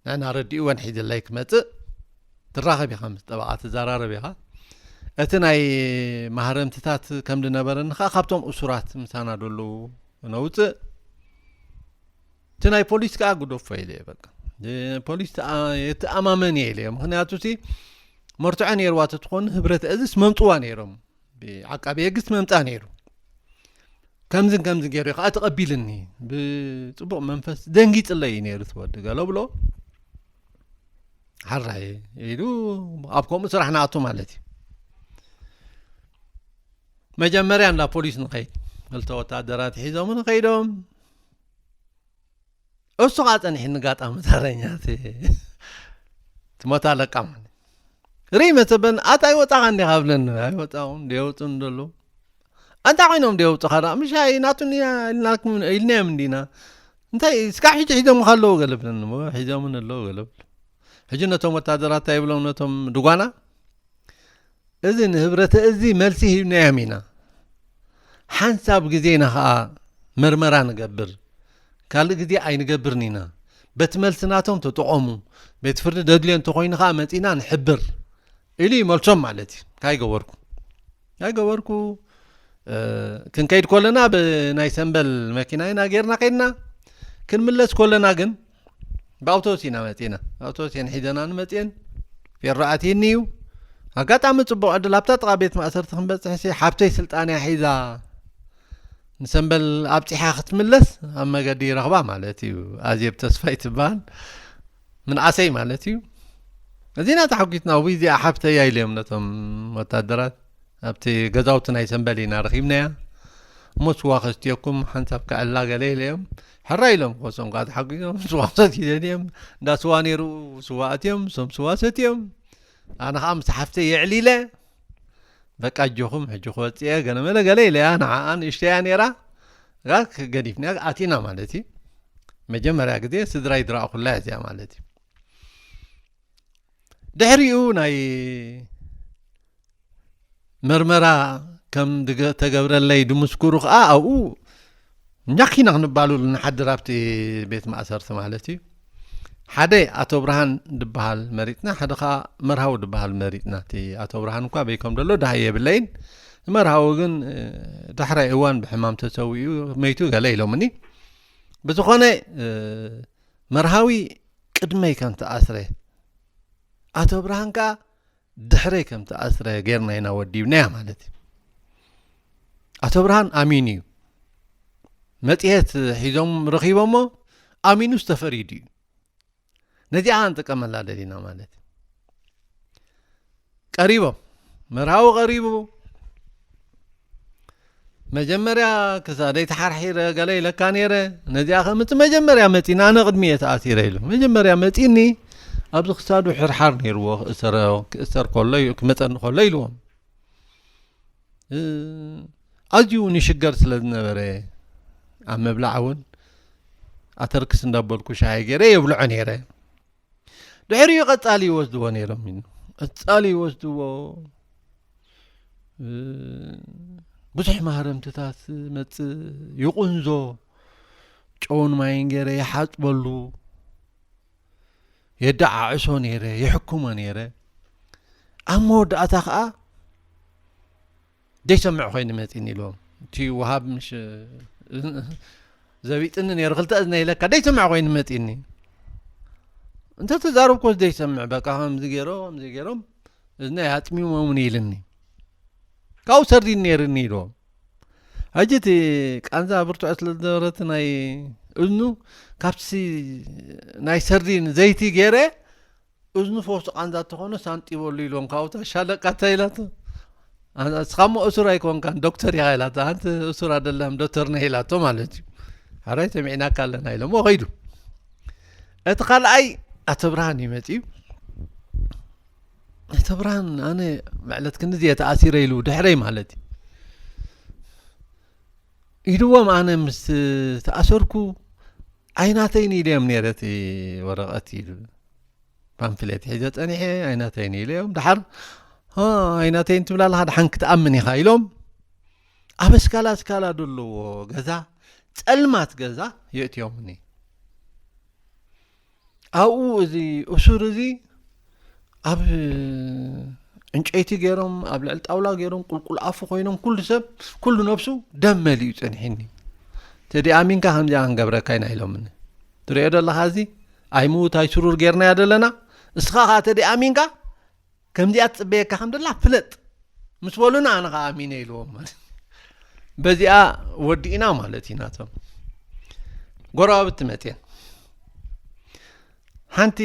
ንዕና ረዲእወን ሒዝለይ ክመጽእ ትራኸብ ኢኻ፣ ምስ ጠበቓ ትዘራረብ ኢኻ። እቲ ናይ ማህረምትታት ከም ዝነበረኒ ኸኣ ካብቶም እሱራት ምሳና ዘለዉ ነውጽእ። እቲ ናይ ፖሊስ ከኣ ግደፎ ኢለ እየ፣ በቃ። ፖሊስ ተኣ-፣ የተኣማመን እየ ኢለ እየ። ምኽንያቱ ሲ መርትዖ ነይርዋ ተትኾን ህብረት እዝስ መምጽዋ ነይሮም። ብዓቃቢ ሕግስ መምጻ ነይሩ። ከምዝን ከምዝን ገይሩ ከኣ ተቐቢልኒ። ብጽቡቕ መንፈስ ደንጊጽለይ እዩ ነይሩ እቲ ወዲ ገለ ብሎ። ሓራይ ኢሉ ኣብ ከምኡ ስራሕ ንኣቱ ማለት እዩ። መጀመርያ እንዳ ፖሊስ ንኸይድ። ክልተ ወታደራት ሒዞም ንኸይዶም። እሱ ኸዓ ጸኒሕኒ ጋጣሚ ተረኛ እቲ፣ እቲ ሞት ኣለቃ ማለት። ርኢ መሰበን፣ "ኣታ ኣይወጻኻን ዲኻ?" ብለኒ። "ኣይወጻኹን፣ ደየውጽኡኒ ዘለዉ." "ኣንታ ኮይኖም ደየውጽኻ ደኣ? ምሽ ኣይ ናቱን ኢና ኢልናኩም፣ ኢልናዮም እንዲና። እንታይ እስካዕ ሕጂ ሒዞምኻ ኣለዉ?" ገለ ብለኒ። "እሞ ሒዞምን ኣለዉ" ገለ ብሎ። ሕጂ ነቶም ወታደራት እንታይ ይብሎም ነቶም ድጓና? "እዚ ንህብረተ እዚ መልሲ ሂብናዮም ኢና። ሓንሳብ ግዜና ኸኣ መርመራ ንገብር። ካልእ ግዜ ኣይንገብርን ኢና። በቲ መልሲ ናቶም ተጠቐሙ። ቤት ፍርዲ ደድልዮ እንተኾይኑ ከዓ መፂና ንሕብር ኢሉ ይመልሶም ማለት እዩ። ካይገበርኩ ካይገበርኩ ክንከይድ ኮለና ብናይ ሰንበል መኪና ኢና ጌርና ከይድና። ክንምለስ ኮለና ግን ብኣውቶቡስ ኢና መፂና። ኣውቶቡስ እየን ሒዘና ንመፅየን። ፌሮ ኣትየኒ እዩ። ኣጋጣሚ ፅቡቕ ዕድል ኣብታ ጥቓ ቤት ማእሰርቲ ክንበፅሕ ሲ ሓብተይ ስልጣንያ ሒዛ ንሰንበል ኣብፂሓ ክትምለስ ኣብ መገዲ ይረኽባ ማለት እዩ። ኣዜብ ተስፋይ ትበሃል ምንኣሰይ ማለት እዩ። እዚና ተሓጒስና። ውይ እዚኣ ሓብተያ ኢለዮም ነቶም ወታደራት። ኣብቲ ገዛውቲ ናይ ሰንበል ኢና ረኺብናያ እሞ ስዋ ከስትየኩም ሓንሳብ ከዕላ ገለ ኢለዮም። ሕራ ኢሎም ኮሶም ከዓ ተሓጒሶም ስዋ ሰትዮም። እንዳ ስዋ ነይሩ ስዋ ኣትዮም፣ ሶም ስዋ ሰትዮም። ኣነ ከዓ ምስ ሓፍተይ የዕሊለ በቃ ኣጆኹም ሕጂ ክወፅእ እየ ገለመለ ገለ ኢለያ። ንዓኣ ንእሽተያ ነይራ። ጋ ገዲፍና ኣቲና ማለት እዩ። መጀመርያ ግዜ ስድራይ ዝረኣኹላ እያ እዚኣ ማለት እዩ። ድሕሪኡ ናይ መርመራ ከም ድገ- ተገብረለይ ድምስክሩ ከዓ ኣብኡ እኛ ኪና ክንባሉ ንሓድር ኣብቲ ቤት ማእሰርቲ ማለት እዩ። ሓደ ኣቶ ብርሃን ድበሃል መሪፅና፣ ሓደ ከዓ መርሃዊ ድበሃል መሪፅና። እቲ ኣቶ ብርሃን እኳ በይኮም ደሎ ዳሃይ የብለይን። መርሃዊ ግን እ፣ ዳሕራይ እዋን ብሕማም ተሰዊኡ መይቱ ገለ ኢሎምኒ። ብዝኾነ እ፣ መርሃዊ ቅድመይ ከም ተኣስረ ኣቶ ብርሃን ከዓ ድሕረይ ከም ተኣስረ ጌርና ኢና ወዲብናያ ማለት እዩ። ኣቶ ብርሃን ኣሚኑ እዩ። መፅሄት ሒዞም ረኺቦሞ ኣሚኑስ ተፈሪዱ እዩ። ነዚኣ ክንጥቀመላ ደሊና ማለት እዩ። ቀሪቦም መርሃዊ ቀሪቡ መጀመርያ ክሳደይ ተሓርሒረ ገለ ኢለካ ነይረ። ነዚኣ ከምቲ መጀመርያ መፂና ኣነ ቅድሚ እየ ተኣሲረ ኢሉ መጀመርያ መፂኒ ኣብዚ ክሳዱ ሕርሓር ነይርዎ ክእሰር ከሎ ክመፀኒ ከሎ ኢልዎም። ኣዝዩ ንሽገር ስለ ዝነበረ ኣብ ምብላዕ እውን ኣተርክስ እንዳበልኩ ሻሂ ገይረ የብልዖ ነይረ። ድሕሪኡ ቀፃሊ ይወስድዎ ነይሮም እዩ። ቀፃሊ ይወስድዎ። ብዙሕ ማህረምትታት መፅእ ይቁንዞ። ጨውን ማይን ገይረ ይሓፅበሉ። የደዓዕሶ ነይረ፣ ይሕክሞ ነይረ። ኣብ መወዳእታ ከዓ ዘይሰምዕ ኮይኑ መፂኒ ኢሎም። እቲ ወሃብ ምሽ ዘቢጥኒ ነይሩ ክልተ እዝነ ኢለካ ዘይሰምዕ ኮይኑ መፂኒ። እንተ ተዛረብኮስ ዘይሰምዕ በቃ ከምዚ ገይሮ ከምዚ ገይሮም እዝነ ኣጥሚሞምን ኢልኒ። ካብኡ ሰርዲን ነይርኒ ኢልዎም። ሕጂ እቲ ቃንዛ ብርቱዕ ስለ ዝነበረ እቲ ናይ እዝኑ ካብቲ ናይ ሰርዲን ዘይቲ ገይረ እዝኑ ፈውሲ ቃንዛ እንተኾነ ሳንጢበሉ ኢልዎም ካብኡ እታ ሻለቃ እንታይ ኢላቶ? ኣነ እስኻ እሞ እሱር ኣይኮንካን ዶክተር ኢኻ ኢላቶ። ኣንቲ እሱር ኣደለም ዶክተር ነህ ኢላቶ ማለት እዩ። ሕራይ ሰሚዕናካ ኣለና ኢሎሞ ከይዱ። እቲ ካልኣይ ኣቶ ብርሃን እዩ መፂኡ። ኣቶ ብርሃን ኣነ መዕለት ክንዲ እዚየ ተኣሲረ ኢሉ ድሕረይ ማለት እዩ ኢልዎም ኣነ ምስ ተኣሰርኩ ኣይናተይን ኢለዮም ነይረ እቲ ወረቐት ኢሉ ፓምፍሌት ሒዘ ፀኒሐ ኣይናተይን ኢለዮም ድሓር ኣይናተይን ትብላ ኣለካ ድሓን ክትኣምን ኢካ ኢሎም ኣብ እስካላ እስካላ ዘለዎ ገዛ ፀልማት ገዛ የእትዮምኒ ኣብኡ እዚ እሱር እዚ ኣብ ዕንጨይቲ ገይሮም ኣብ ልዕሊ ጣውላ ገይሮም ቁልቁል ኣፉ ኮይኖም ኩሉ ሰብ ኩሉ ነብሱ ደም መሊኡ ፀኒሕኒ ተደኣሚንካ ከምዚኣ ክንገብረካ ኢና ኢሎምኒ ትሪኦ ዘለካ እዚ ኣይምውት ኣይስሩር ገይርናዮ ዘለና እስኻ ከዓ ተደኣሚንካ ከምዚኣ ትፅበየካ ከም ደላ ፍለጥ ምስ በሉና ኣነ ከዓ ኣሚነ ኢልዎም ማለት በዚኣ ወዲእና ማለት እዩ ናቶም ጎረባብቲ መፅየን ሓንቲ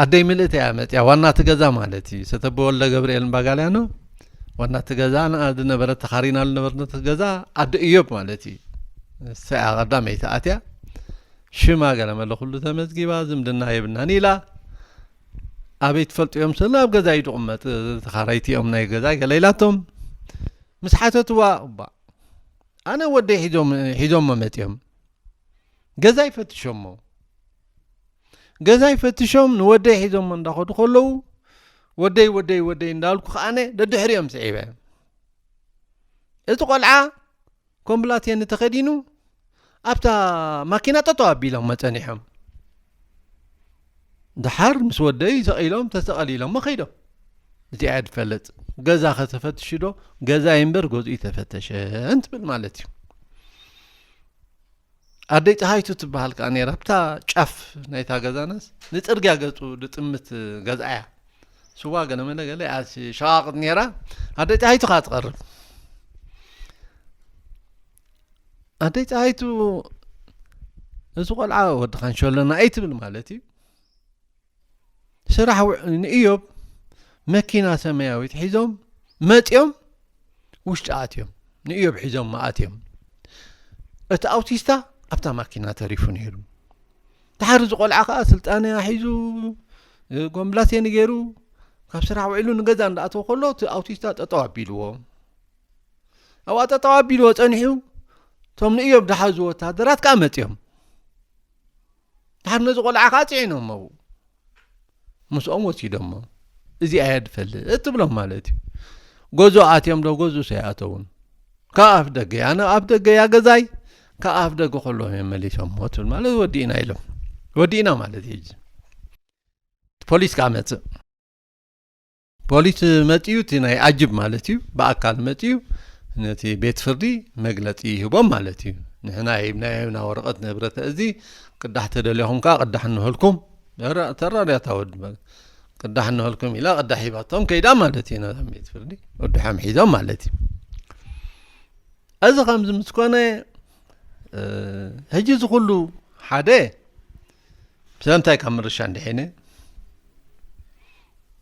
ኣደይ ምልእቲ እያ መፅያ ዋና እቲ ገዛ ማለት እዩ ሰተበወልደ ገብርኤል ባጋልያኖ ዋና እቲ ገዛ ዝነበረ ተኻሪና ዝነበረ ገዛ ኣደ እዮብ ማለት እዩ ሰያ ቀዳመይቲ ኣትያ ሽማ ገለ መለ ኩሉ ተመዝጊባ ዝምድና የብናን ኢላ ኣበይ ትፈልጥዮም ስለ ኣብ ገዛ እዩ ዝቕመጥ ተኻረይቲ እዮም ናይ ገዛ ገለ ኢላቶም ምስ ሓተትዋ እባ ኣነ ወደይ ሒዞሞ መፅዮም ገዛ ይፈትሾሞ ገዛ ይፈትሾም ንወደይ ሒዞሞ እንዳኸዱ ከለዉ ወደይ ወደይ ወደይ እንዳልኩ ከዓነ ደድሕሪኦም ስዒበ እቲ ቆልዓ ኮምብላቴኒ ተኸዲኑ ኣብታ ማኪና ጠጠው ኣቢሎም መፀኒሖም ድሓር ምስ ወደይ ሰቒሎም ተሰቐሊሎሞ ከይዶም። እዚኣ እያ ዝፈልጥ። ገዛ ከተፈትሹ ዶ? ገዛ እምበር ገዝኡ ተፈተሸ እንትብል ማለት እዩ። ኣደይ ፀሃይቱ ትበሃል ከኣ ነይራ። ኣብታ ጫፍ ናይታ ገዛናስ ንፅርግያ ገፁ ድጥምት ገዛ እያ። ስዋ ገለ መለ ገለ እያ ሸቓቕጥ ነይራ። ኣደይ ፀሃይቱ ከኣ ትቐርብ። ኣደይ ፀሃይቱ፣ እዚ ቆልዓ ወዲ ካንሸሎና ኣይትብል ማለት እዩ። ስራሕ ውዕ-፣ ንእዮብ መኪና ሰማያዊት ሒዞም መፂኦም፣ ውሽጢ ኣትዮም ንእዮብ ሒዞም ኣትዮም። እቲ ኣውቲስታ ኣብታ ማኪና ተሪፉ ነይሩ። ድሓር እዚ ቆልዓ ከዓ ስልጣነ ሒዙ፣ እ፣ ጎምብላሴ ንገይሩ፣ ካብ ስራሕ ውዒሉ ንገዛ እንዳኣተወ ከሎ፣ እቲ ኣውቲስታ ጠጠው ኣቢልዎ። ኣብኣ ጠጠው ኣቢልዎ ጸኒሑ፣ እቶም ንእዮብ ድሓዙ ወታደራት ከዓ መፂኦም። ድሓር ነዚ ቆልዓ ከዓ ፅዒኖሞ ኣብኡ። ምስኦም ወሲዶሞ። እዚኣ እያ ድፈልጥ ትብሎም ማለት እዩ። ገዝኡ ኣትዮም ዶ ገዝኡ ሰይኣተውን? ካብ ኣፍ ደገ እያ፣ ኣነ ኣብ ደገ እያ ገዛይ፣ ካብ ኣፍ ደገ ከለዎም እዮም መሊሶሞ ትብል ማለት ወዲእና ኢሎም። ወዲእና ማለት እዩ። ሕጂ ፖሊስ ከዓ መፅእ። ፖሊስ መፂኡ፣ እቲ ናይ ኣጅብ ማለት እዩ፣ ብኣካል መፂኡ ነቲ ቤት ፍርዲ መግለፂ ይህቦም ማለት እዩ። ንሕና ሂብናዮ ኢና ወረቐት ንብረት እዚ፣ ቅዳሕ ተደሊኹም ከዓ ቅዳሕ እንህልኩም። ተራ-፣ ተራዳያታ ወዲ መ-፣ ቅዳሕ እንህልኩም ኢላ ቅዳሕ ሂባቶም ከይዳ ማለት እዩ። ነቶም ቤት ፍርዲ ወድሖም ሒዞም ማለት እዩ። እዚ ከምዚ ምስ ኮነ፣ እ፣ ሕጂ እዚ ኩሉ ሓደ፣ ስለምንታይ ካብ ምርሻ እንድሒነ?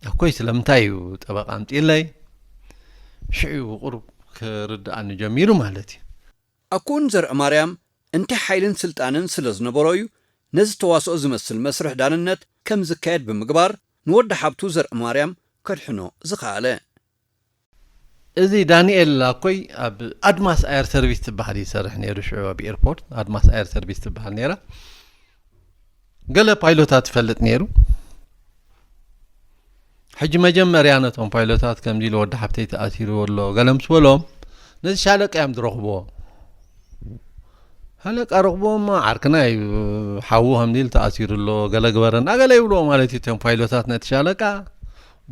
ኣኮይ ስለምንታይ እዩ ጠበቃ ኣምጺእለይ? ሽዑ እዩ ቁሩብ ክርድኣኒ ጀሚሩ ማለት እዩ። ኣኩኡን ዘርእ ማርያም እንታይ ሓይልን ስልጣንን ስለ ዝነበሮ እዩ ነዚ ተዋስኦ ዝመስል መስርሕ ዳንነት ከም ዝካየድ ብምግባር ንወዲ ሓብቱ ዘርእ ማርያም ከድሕኖ ዝኸኣለ? እዚ ዳንኤል ኣኮይ ኣብ ኣድማስ ኣየር ሰርቪስ ትበሃል እዩ ይሰርሕ ነይሩ። ሽዑ ኣብ ኤርፖርት ኣድማስ ኣየር ሰርቪስ ትበሃል ነይራ። ገለ ፓይሎታት ይፈልጥ ነይሩ። ሕጂ መጀመርያ ነቶም ፓይሎታት ከምዚ ኢሉ ወዲ ሓብተይ ተኣሲሩ ኣሎ ገለ ምስ በሎም፣ ነዚ ሻለቃ እዮም ዝረኽብዎ። ሻለቃ ረኽብዎ እሞ ዓርክና እዩ፣ ሓዉ ከምዚ ኢሉ ተኣሲሩ ኣሎ፣ ገለ ግበረና ገለ ይብልዎ ማለት እዩ እቶም ፓይሎታት ነቲ ሻለቃ።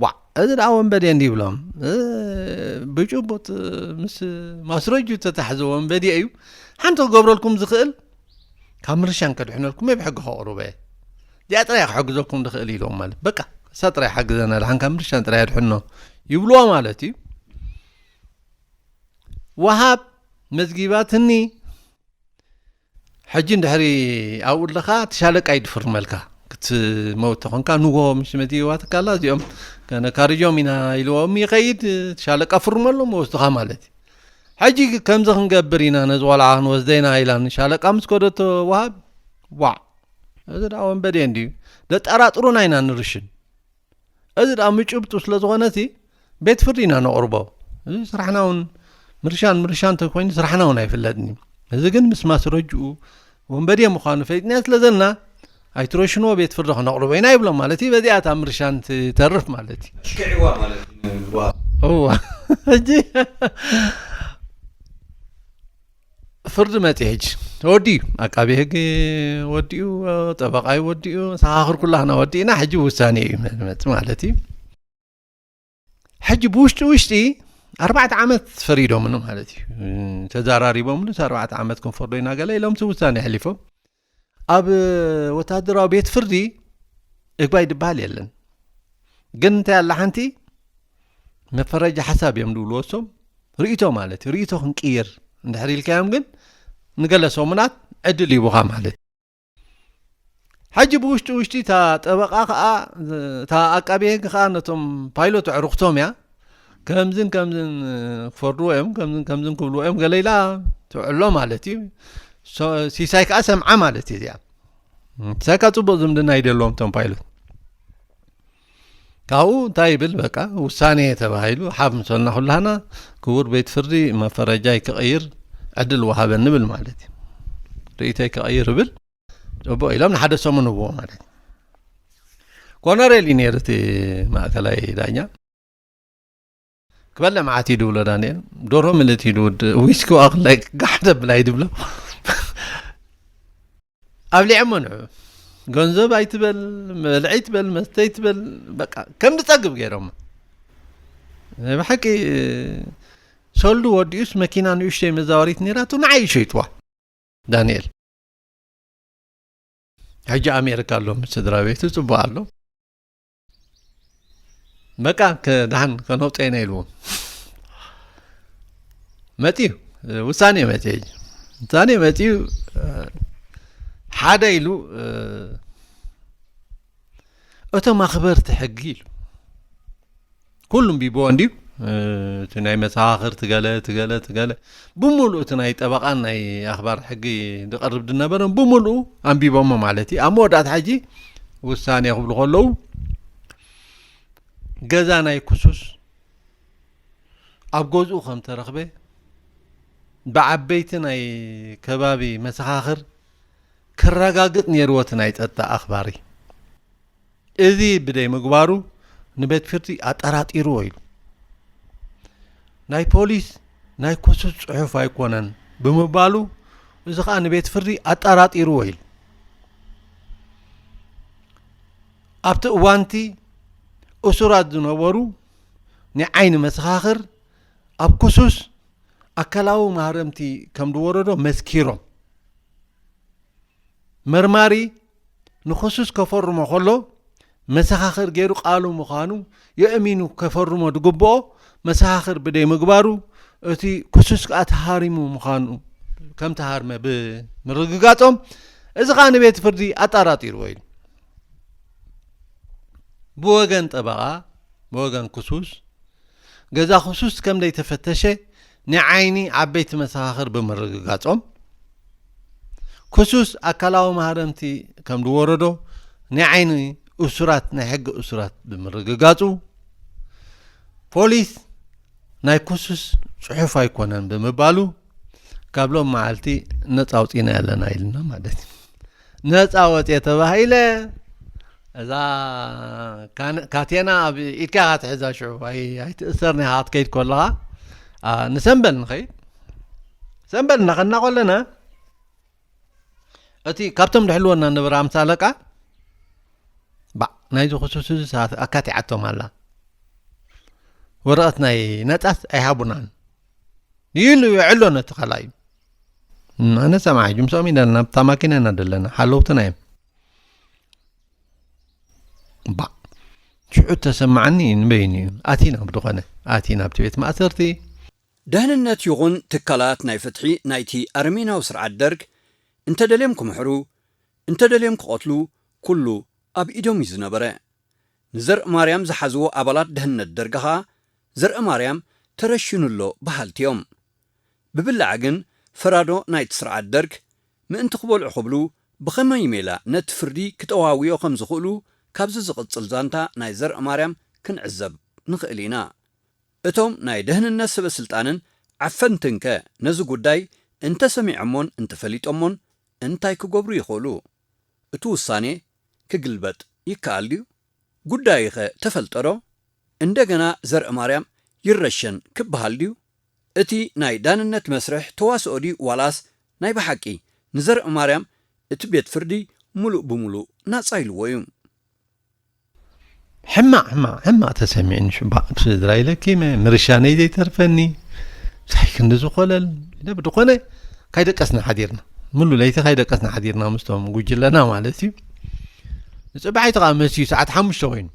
ዋዕ፣ እዚ ደኣ ወንበዴ እንዲ ይብሎም። እ፣ ብጭቡጥ ምስ ማስረጁ ተታሕዘ ወንበዴ እዩ። ሓንቲ ክገብረልኩም ዝኽእል፣ ካብ ምርሻን ከድሕነልኩም እየ ብሕጊ ከቕርቦ እየ። እዚኣ ጥራይ ክሕግዘኩም ዝኽእል ኢልዎም ማለት። በቃ፣ እሳ ጥራይ ሓግዘና፣ ደሓን ካብ ምርሻን ጥራይ ኣድሕኖ ይብልዎ ማለት እዩ። ወሃብ መዝጊባትኒ። ሕጂ እንድሕሪ ኣብኡ ኣለኻ፣ እቲ ሻለቃ እዩ ድፍርመልካ። ክትመውት ተኾንካ፣ ንጎ ምስ መዝጊባትካ ኣላ፣ እዚኦም ከነካርጆም ኢና ኢልዎም ይኸይድ፣ እቲ ሻለቃ ፍርመሎም ወስድኻ ማለት እዩ። ሕጂ ከምዚ ክንገብር ኢና፣ ነዚ ቆልዓ ክንወስደ ኢና ኢላኒ ሻለቃ ምስ ከደቶ ወሃብ፣ ዋዕ፣ እዚ ደኣ ወንበዴ እንድዩ፣ ደጠራጥሩና ኢና ንርሽን። እዚ ደኣ ምጭብጡ ስለ ዝኾነ፣ እቲ ቤት ፍርዲ ኢና ነቕርቦ። እዚ ስራሕና እውን ምርሻን፣ ምርሻን እንተኮይኑ ስራሕና እውን ኣይፍለጥን እዩ። እዚ ግን ምስ ማስረጅኡ ወንበዴ ምዃኑ ፈሊጥና ስለ ዘለና፣ ኣይትረሽንዎ፣ ቤት ፍርዲ ክነቕርቦ ኢና ይብሎም ማለት እዩ። በዚኣ እታ ምርሻን ትተርፍ ማለት እዩ። ኣሽኪዕዋ ማለት እዩ። ዋ። እዋ። ሕጂ ፍርዲ መፂ። ሕጂ ተወዲኡ፣ ኣቃቢ ህግ ወዲኡ፣ ጠበቃይ ወዲኡ፣ ሰኻኽር ኩላህና ወዲእና፣ ሕጂ ውሳኔ እዩ መፂ ማለት እዩ። ሕጂ ብውሽጢ ውሽጢ ኣርባዕተ ዓመት ፈሪዶምሉ ማለት እዩ። ተዛራሪቦምሉ፣ ኣርባዕተ ዓመት ክንፈርዶ ኢና ገለ ኢሎም እቲ ውሳኔ ኣሕሊፎም። ኣብ ወታደራዊ ቤት ፍርዲ እግባይ ድበሃል የለን። ግን እንታይ ኣላ ሓንቲ መፈረጃ ሓሳብ እዮም ድብልዎ እሶም። ርእይቶ ማለት እዩ። ርእይቶ ክንቅይር እንድሕር ኢልካዮም ግን ንገለ ሰሙናት ዕድል ይቡኻ ማለት እዩ። ሕጂ ብውሽጢ ውሽጢ እታ ጠበቃ ከኣ፣ እታ ኣቃቤ ህግ ከኣ ነቶም ፓይሎት ኣዕሩኽቶም እያ። ከምዝን ከምዝን ክፈርድዎ እዮም፣ ከምዝን ከምዝን ክብልዎ እዮም፣ ገለ ኢላ ትውዕሎ ማለት እዩ። ሶ-፣ ሲሳይ ከኣ ሰምዓ ማለት እዩ እዚኣ። ሲሳይ ከኣ ጽቡቕ ዝምድና ይደልዎም እቶም ፓይሎት። ካብኡ እንታይ ይብል፣ በቃ ውሳኔ ተባሂሉ ሓፍ ምሰልና ኩላህና፣ ክቡር ቤት ፍርዲ መፈረጃይ ክቕይር ዕድል ወሃበኒ ይብል ማለት እዩ። ርእይቶይ ክቕይር ይብል። ጽቡቕ ኢሎም ንሓደ ሰሙን ህብዎ ማለት እዩ። ኮነሬል እዩ ነይሩ እቲ ማእከላይ ዳኛ። ክበልዕ መዓት እዩ ድብሎ ዳንኤል። ዶሮ ምልእቲ እዩ ድውድ-፣ ዊስኪ ዋእ ክላይ ጋሕ ደብል ኣይድብሎ። ኣብሊዖሞ ንዑ። ገንዘብ ኣይትበል፣ መብልዒ ትበል፣ መስተ ኣይትበል፣ በቃ ከም ዝጸግብ ገይሮሞ። ናይ ብሓቂ ሰልዱ ወዲኡስ መኪና ንእሽተይ መዛወሪት ነይራቱ ንዓይ ሸይጥዋ። ዳንኤል ሕጂ ኣሜሪካ ኣሎ፣ ምስ ስድራ ቤቱ ጽቡቕ ኣሎ። በቃ ከ-፣ ደሓን ከነውፀ ኢና ኢልዎም መፅዩ። ውሳኔ መፅዩ። ውሳኔ መፅዩ። ሓደ ኢሉ፣ እቶም ኣኽበርቲ ሕጊ ኢሉ ኩሉ ኣንቢብዎ እንድዩ። እቲ ናይ መሰኻኽር ትገለ ትገለ ትገለ ብምሉእ እቲ ናይ ጠበቓን ናይ ኣኽባር ሕጊ ዝቐርብ ዝነበረን ብምሉእ ኣንቢቦሞ ማለት እዩ። ኣብ መወዳእታ ሕጂ ውሳኔ ክብሉ ከለዉ ገዛ ናይ ክሱስ ኣብ ገዝኡ ከም ተረኽበ ብዓበይቲ ናይ ከባቢ መሰኻኽር ክረጋግጽ ነይርዎ እቲ ናይ ጸጥታ ኣኽባሪ። እዚ ብደይ ምግባሩ ንቤት ፍርዲ ኣጠራጢርዎ ኢሉ። ናይ ፖሊስ ናይ ክሱስ ጽሑፍ ኣይኮነን ብምባሉ እዚ ኸኣ ንቤት ፍርዲ ኣጠራጢርዎ ኢሉ። ኣብቲ እዋንቲ እሱራት ዝነበሩ ናይ ዓይኒ መሰኻኽር ኣብ ክሱስ ኣካላዊ ማህረምቲ ከም ዝወረዶ መስኪሮም። መርማሪ ንክሱስ ከፈርሞ ከሎ መሰኻኽር ገይሩ ቃሉ ምዃኑ የእሚኑ ከፈርሞ ዝግብኦ መሰኻኽር ብደይ ምግባሩ እቲ ክሱስ ከኣ ተሃሪሙ ምዃኑ ከም ተሃርመ ብምርግጋጾም እዚ ከኣ ንቤት ፍርዲ ኣጠራጢርዎ ኢሉ። ብወገን ጠበቓ ብወገን ክሱስ ገዛ ክሱስ ከም ዘይተፈተሸ ንዓይኒ ዓበይቲ መሰኻኽር ብምርግጋጾም ክሱስ ኣካላዊ ማህረምቲ ከም ዝወረዶ ንዓይኒ እሱራት ናይ ሕጊ እሱራት ብምርግጋጹ ፖሊስ ናይ ክሱስ ጽሑፍ ኣይኮነን ብምባሉ ካብ ሎም መዓልቲ ነጻ ኣውጺና ኣለና ኢልና ማለት እዩ። ነጻ ወጽየ ተባሂለ እዛ ካቴና ኣብ ኢድካ ክትሕዛ ሽዑ ኣይትእሰር ኒኻ ክትከይድ ከለኻ ንሰንበል ንኸይድ ሰንበል እናኸድና ከለና እቲ ካብቶም ድሕልወና ነበረ ኣምሳ ኣለቃ ባዕ ናይዚ ክሱስ እዚ ኣካቲዓቶም ኣላ ወረቐት ናይ ነጻስ ኣይሃቡናን ኢሉ ይዕሎ ነቲ ካልኣዩ። ኣነ ሰማዕ ሕጂ ምስኦም ኢና ናብታ ማኪና ኢና ዘለና ሓለውትና እዮም። ባዕ ሽዑ ተሰማዓኒ ንበይኑ እዩ ኣቲና ብዝኾነ ኣቲና ኣብቲ ቤት ማእሰርቲ። ደህንነት ይኹን ትካላት ናይ ፍትሒ ናይቲ ኣረሜናዊ ስርዓት ደርግ እንተደልዮም ክምሕሩ እንተደልዮም ክቐትሉ ኩሉ ኣብ ኢዶም እዩ ዝነበረ። ንዘርእ ማርያም ዝሓዝዎ ኣባላት ደህንነት ደርግ ኸኣ ዘርእ ማርያም ተረሽኑ ኣሎ በሃልቲ እዮም። ብብላዕ ግን ፈራዶ ናይቲ ስርዓት ደርግ ምእንቲ ክበልዑ ክብሉ ብኸመይ ሜላ ነቲ ፍርዲ ክጠዋውዮ ከም ዝኽእሉ ካብዚ ዝቕጽል ዛንታ ናይ ዘርእ ማርያም ክንዕዘብ ንኽእል ኢና። እቶም ናይ ደህንነት ሰበ ስልጣንን ዓፈንትንከ ነዚ ጉዳይ እንተሰሚዖሞን እንተፈሊጦሞን እንታይ ክገብሩ ይኽእሉ? እቲ ውሳኔ ክግልበጥ ይከኣል ድዩ? ጉዳይኸ ተፈልጠ ዶ? እንደገና ዘርእ ማርያም ይረሸን ክበሃል ድዩ? እቲ ናይ ዳንነት መስርሕ ተዋስኦ ድዩ ዋላስ ናይ ብሓቂ ንዘርእ ማርያም እቲ ቤት ፍርዲ ሙሉእ ብሙሉእ ናጻ ኢልዎ እዩ? ሕማቕ ሕማቕ ሕማቕ ተሰሚዕኒ ሽባቕ ስድራይ ለኪመ ምርሻነይ ዘይተርፈኒ ሳይ ክንዲ ዝኾለል ኢለ ብድኾነ ካይደቀስና ሓዲርና ምሉ ለይቲ ካይደቀስና ሓዲርና ምስቶም ጉጅለና ማለት እዩ። ንፅባሒቲ ከዓ መስዩ ሰዓት ሓሙሽተ ኮይኑ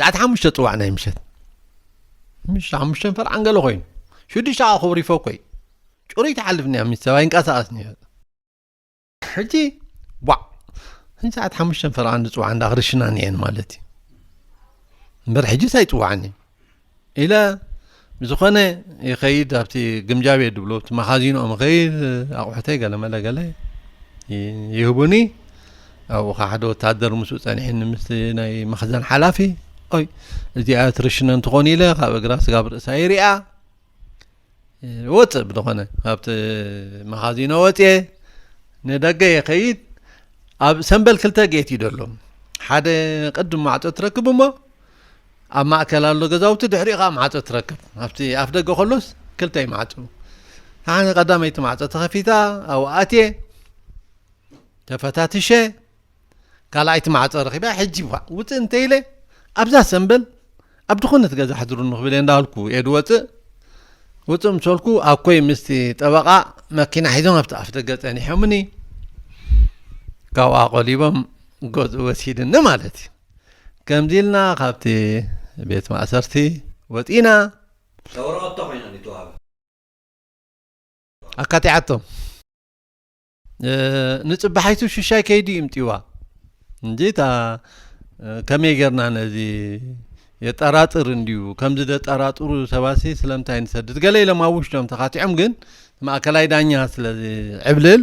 ሰዓት ሓሙሽተ ፅዋዕ ናይ ምሸት ምሽ ሓሙሽተን ፈርዓን ገለ ኮይኑ ሽዱሽተ ከዓ ክብሪፎ ኮይ ጭሩይ ትሓልፍኒ ኣብ ምስ ሰብኣይ እንቀሳቐስኒ ሕጂ ዋዕ ሰዓት ሓሙሽተ ፈርዓን ዝፅዋዕ እንዳ ክርሽና እኒአን ማለት እዩ። እምበር ሕጂስ ኣይፅዋዕን እዩ ኢለ ብዝኾነ ይኸይድ ኣብቲ ግምጃ ቤት ድብሎ ኣብቲ መኻዚኖኦም ይኸይድ ኣቑሑተይ ገለመለ ገለ ይህቡኒ። ኣብኡ ከዓ ሓደ ወታደር ምስኡ ፀኒሕኒ ምስቲ ናይ መኽዘን ሓላፊ ኦይ እዚኣ ትርሽነ እንትኾን ኢለ ካብ እግራ ስጋብ ርእሳ ይሪኣ ወፅእ ብዝኾነ ኣብቲ መኻዚኖ ወፅየ ንደገ የኸይድ ኣብ ሰንበል ክልተ ጌት እዩ ደሎ ሓደ ቅድም ማዕፆ ትረክብ እሞ ኣብ ማእከል ኣሎ ገዛውቲ ድሕሪኡ ከዓ ማዕፆ ትረክብ ኣብቲ ኣፍ ደገ ከሎስ ክልተ ማዕፁ ሓነ ቀዳመይቲ ማዕፆ ተኸፊታ ኣብኡ ኣትየ ተፈታትሸ፣ ካልኣይቲ ማዕጾ ረኺበ፣ ሕጂ ዋ ውፅእ እንተ ኢለ ኣብዛ ሰንበል ኣብ ድኾነት ገዛ ሕድሩኒ ክብል እየ እንዳበልኩ እየ ድወፅእ። ውፅእ ምስ በልኩ ኣኮይ ምስቲ ጠበቓ መኪና ሒዞም ኣብቲ ኣፍ ደገ ፀኒሖምኒ። ካብኣ ቆሊቦም ገዝኡ ወሲድኒ ማለት እዩ። ከምዚ ኢልና ካብቲ ቤት ማእሰርቲ ወፂና። እታ ወረቐት እንታይ ኮይና ድዩ ተዋህበ? ኣካቲዓቶም። ንጽባሓይቱ ሽሻይ ከይዱ ይምጥዋ እንጂ እታ ከመይ ጌርና ነዚ የጠራጥር እንድዩ ከምዚ ደጠራጥሩ ሰባሲ ስለምንታይ ንሰድድ ገለ ኢሎም ኣብ ውሽጦም ተኻቲዖም። ግን ማእከላይ ዳኛ ስለ ዕብልል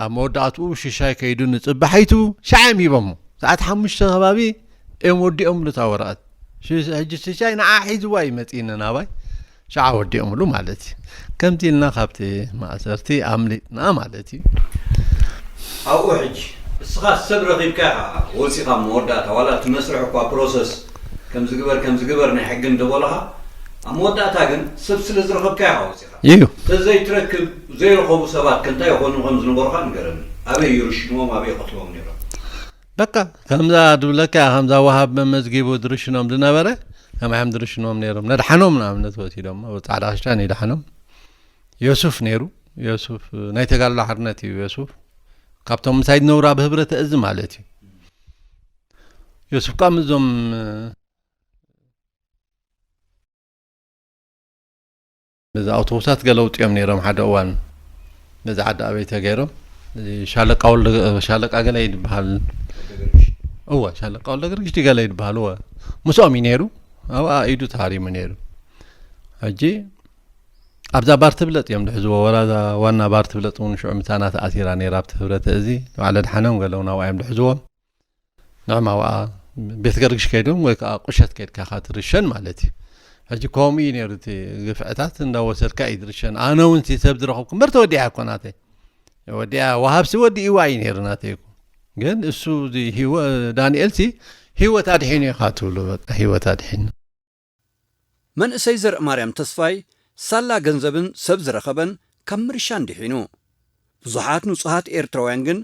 ኣብ መወዳእትኡ ሽሻይ ከይዱ ንጽባሓይቱ ሻዕ እዮም ሂቦሞ። ሰዓት ሓሙሽተ ከባቢ እዮም ወዲኦምሉ እታ ወረቐት። ሕጂ ሽሻይ ንዓ ሒዝዋ እዩ መጺእኒ ናባይ። ሸዓ ወዲኦምሉ ማለት እዩ። ከምቲ ኢልና ካብቲ ማእሰርቲ ኣምሊጥና ማለት እዩ። ኣብኡ ሕጂ እስኻ ሰብ ረኺብካ ኢኻ ወፂኻ መወዳእታ ዋላ እቲ መስርሕ እኳ ፕሮሰስ ከምዚ ግበር ከምዚ ግበር ናይ ሕጊ እንተበሉኻ ኣብ መወዳእታ ግን ሰብ ስለ ዝረኸብካ ኢኻ ወፂኻ እዩ። ተዘይትረክብ ዘይረኸቡ ሰባት ከንታይ ይኾኑ ከም ዝነበሩኻ ንገረኒ። ኣበይ ይርሽንዎም ኣበይ ይቐትልዎም ነይሮም? በቃ ከምዛ ድብለካ ከምዛ ወሃብ መመዝጊቡ ድርሽኖም ዝነበረ ከማዮም ድርሽኖም ነይሮም። ነድሓኖም ንኣብነት ወሲዶም ኣብ ጻዕዳ ክሽታን ይድሓኖም። ዮሱፍ ነይሩ። ዮሱፍ ናይ ተጋድሎ ሓርነት እዩ። ዮሱፍ ካብቶም ምሳይ ዝነብሩ ኣብ ህብረተ እዚ ማለት እዩ። ዮሱፍ ከዓ ምዞም ነዚ ኣውቶቡሳት ገለ ውጥኦም ነይሮም ሓደ እዋን ነዚ ዓዲ ኣበይ ተገይሮም ሻለቃ ወልደ ሻለቃ ገለ ይድበሃል። እወ ሻለቃ ወልደ ገርግሽ ድዩ ገለ ይድበሃል። እወ ምስኦም እዩ ነይሩ። ኣብኣ ኢዱ ተሃሪሙ ነይሩ። ሕጂ ኣብዛ ባር ትብለጥ እዮም ድሕዝዎ ወላ እዛ ዋና ባር ትብለጥ እውን ሽዑ ምሳና ተኣሲራ ነይራ ኣብቲ ህብረተ እዚ ንባዕለ ድሓኖም ገለ እውን ኣብኣ እዮም ድሕዝዎም። ንዕማውኣ ቤት ገርግሽ ከይዶም ወይ ከዓ ቁሸት ከይድካ ኢኻ ትርሸን ማለት እዩ። ሕጂ ከምኡ እዩ ነይሩ እቲ ግፍዕታት እንዳወሰድካ እዩ ትርሸን። ኣነ እውን ሲ ሰብ ዝረኸብኩ እምበር ተወዲኣ እኮ ናተይ ወዲኣ ወሃብሲ ወዲእዋ እዩ ነይሩ ናተይ እኮ። ግን እሱ እዚ ህይወ- ዳንኤል ሲ ህይወት ኣድሒኑ ኢኻ ትብሉ በቃ ህይወት ኣድሒኑ። መንእሰይ ዘርእማርያም ተስፋይ ሳላ ገንዘብን ሰብ ዝረኸበን ካብ ምርሻን ድሒኑ። ብዙሓት ንጹሃት ኤርትራውያን ግን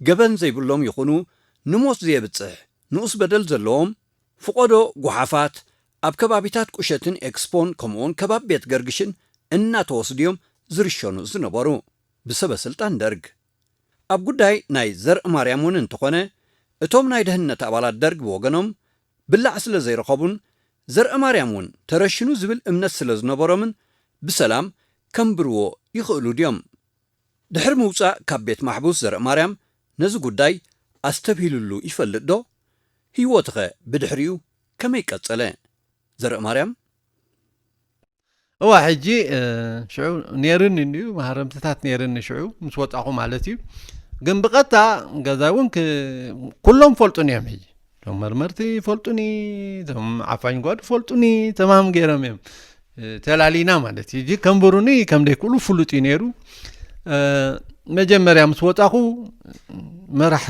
ገበን ዘይብሎም ይኹኑ ንሞት ዘየብጽሕ ንኡስ በደል ዘለዎም ፍቖዶ ጓሓፋት ኣብ ከባቢታት ቁሸትን ኤክስፖን ከምኡውን ከባቢ ቤት ገርግሽን እናተወስዱ እዮም ዝርሸኑ ዝነበሩ ብሰበ ስልጣን ደርግ። ኣብ ጉዳይ ናይ ዘርእማርያም እውን እንተኾነ እቶም ናይ ደህንነት ኣባላት ደርግ ብወገኖም ብላዕ ስለ ዘይረኸቡን ዘርእማርያም እውን ተረሽኑ ዝብል እምነት ስለ ዝነበሮምን ብሰላም ከንብርዎ ይኽእሉ ድዮም? ድሕሪ ምውጻእ ካብ ቤት ማሕቡስ ዘርእማርያም ነዚ ጉዳይ ኣስተብሂልሉ ይፈልጥ ዶ? ህይወቱኸ ብድሕሪኡ ከመይ ቀጸለ? ዘርእማርያም። እዋ ሕጂ ሽዑ ነይርኒ እንድዩ መሃረምትታት ነይርኒ ሽዑ ምስ ወጻኹ ማለት እዩ። ግን ብቐጥታ ገዛ እውን ኩሎም ፈልጡኒ እዮም። ሕጂ እቶም መርመርቲ ይፈልጡኒ፣ እቶም ዓፋኝ ጓድ ይፈልጡኒ፣ ተማም ገይሮም እዮም ተላሊና ማለት እዩ። ሕጂ ከንብሩኒ ከም ደይክእሉ ፍሉጥ እዩ ነይሩ። መጀመርያ ምስ ወጻኹ መራሕ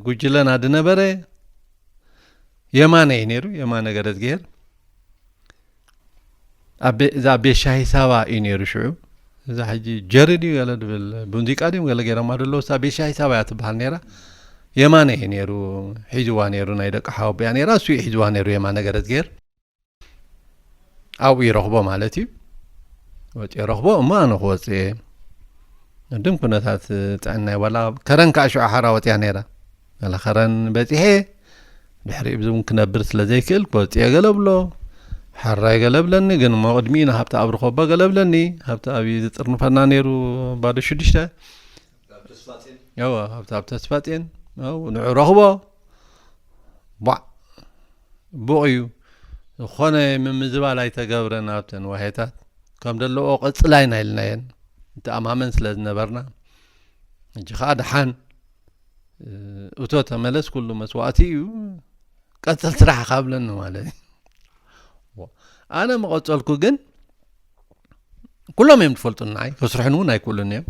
ጉጅለና ዝነበረ የማነ እዩ ነይሩ፣ የማነ ገረዝግሄር። እዛ ቤት ሻሂ ሳባ እዩ ነይሩ ሽዑ። እዛ ሕጂ ጀሪ ድዩ ገለ ድብል ሙዚቃ ድዮም ገለ ገይሮማ ደለዉ እሳ ቤት ሻሂ ሳባ እያ ትበሃል ነይራ። የማነ እዩ ነይሩ ሒዝዋ ነይሩ ናይ ደቂ ሓወቦ እያ ነይራ እሱ እዩ ሒዝዋ ነይሩ የማነ ገረዝግሄር። ኣብኡ ይረኽቦ ማለት እዩ። ወፂኦ ረኽቦ እሞ ኣነ ክወፅእ እየ። ቅድም ኩነታት ጥዕናይ ዋላ ከረን ከዓ ሽዑ ሓራ ወፂኣ ነይራ። ገለ ከረን በፂሐ ድሕሪኡ ብዙም ክነብር ስለ ዘይክእል ክወፅእ እየ ገለ ብሎ። ሓራይ ገለ ብለኒ ግን እሞ ቅድሚኡ ንሃብቲ ኣብ ርኸቦ ገለ ብለኒ። ሃብቲ ኣብዩ ዝጥርንፈና ነይሩ ባዶ ሽዱሽተ። እወ ሃብቲ ኣብ ተስፋፅን ንዑ ረኽቦ። ቧዕ ብቑ እዩ። ዝኾነ ምምዝባል ኣይተገብረን ኣብተን ዋሄታት ከም ደለዎ ቀፅላ ኢና ኢልናየን ንተኣማመን ስለ ዝነበርና። ሕጂ ከዓ ደሓን እቶ ተመለስ ኩሉ መስዋእቲ እዩ ቀፅል ስራሕ ካብለኒ ማለት እዩ። ኣነ መቐፀልኩ ግን ኩሎም እዮም ዝፈልጡኒ ንዓይ ከስርሑኒ እውን ኣይክእሉን እዮም።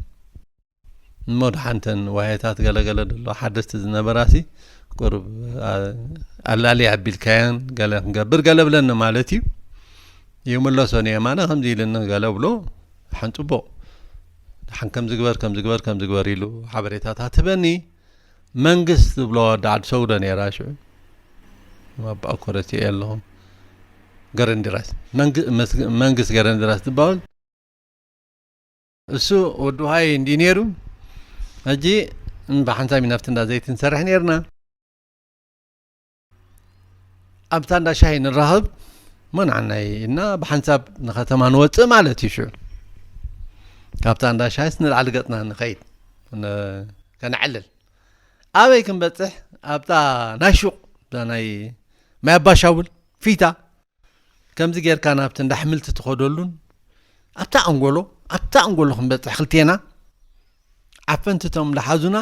እሞ ደሓንተን ዋሄታት ገለገለ ደሎ ሓደስቲ ዝነበራሲ ቁሩብ ኣላሊ ኣቢልካያን ገለ ክንገብር ገለ ብለኒ ማለት እዩ። ይምለሶ ንየማነ ከምዚ ኢልኒ ገለ ብሎ ሓን ፅቡቕ ሓን ከም ዝግበር ከም ዝግበር ከም ዝግበር ኢሉ ሓበሬታታት ህበኒ። መንግስት ዝብሎ ወዲ ዓዲ ሰጉዶ ነይራ ሽዑ። ኣባኣ ኮረቲ ኣለኹም። ገረንዲራስ መንግ- መስ- መንግስት ገረንዲራስ ዝበሃል እሱ ወዲ ውሃይ እንዲ ነይሩ። ሕጂ ብሓንሳብ ኢና ኣብቲ እንዳ ዘይቲ ንሰርሕ ነርና። ኣብታ እንዳ ሻሂ ንራኸብ እሞ ንዓናይ እና ብሓንሳብ ንኸተማ ንወፅእ ማለት እዩ። ሽዑ ካብታ እንዳ ሻሂስ ንላዕሊ ገፅና ንኸይድ ን- ከነዕልል። ኣበይ ክንበፅሕ? ኣብታ ናይ ሹቕ እታ ናይ ማይ ኣባሻውል ፊታ ከምዚ ጌርካ ናብቲ እንዳ ኣሕምልቲ ትኸደሉን ኣብታ ኣንጎሎ ኣብታ ኣንጎሎ ክንበፅሕ ክልቴና ዓፈንትቶም እንዳሓዙና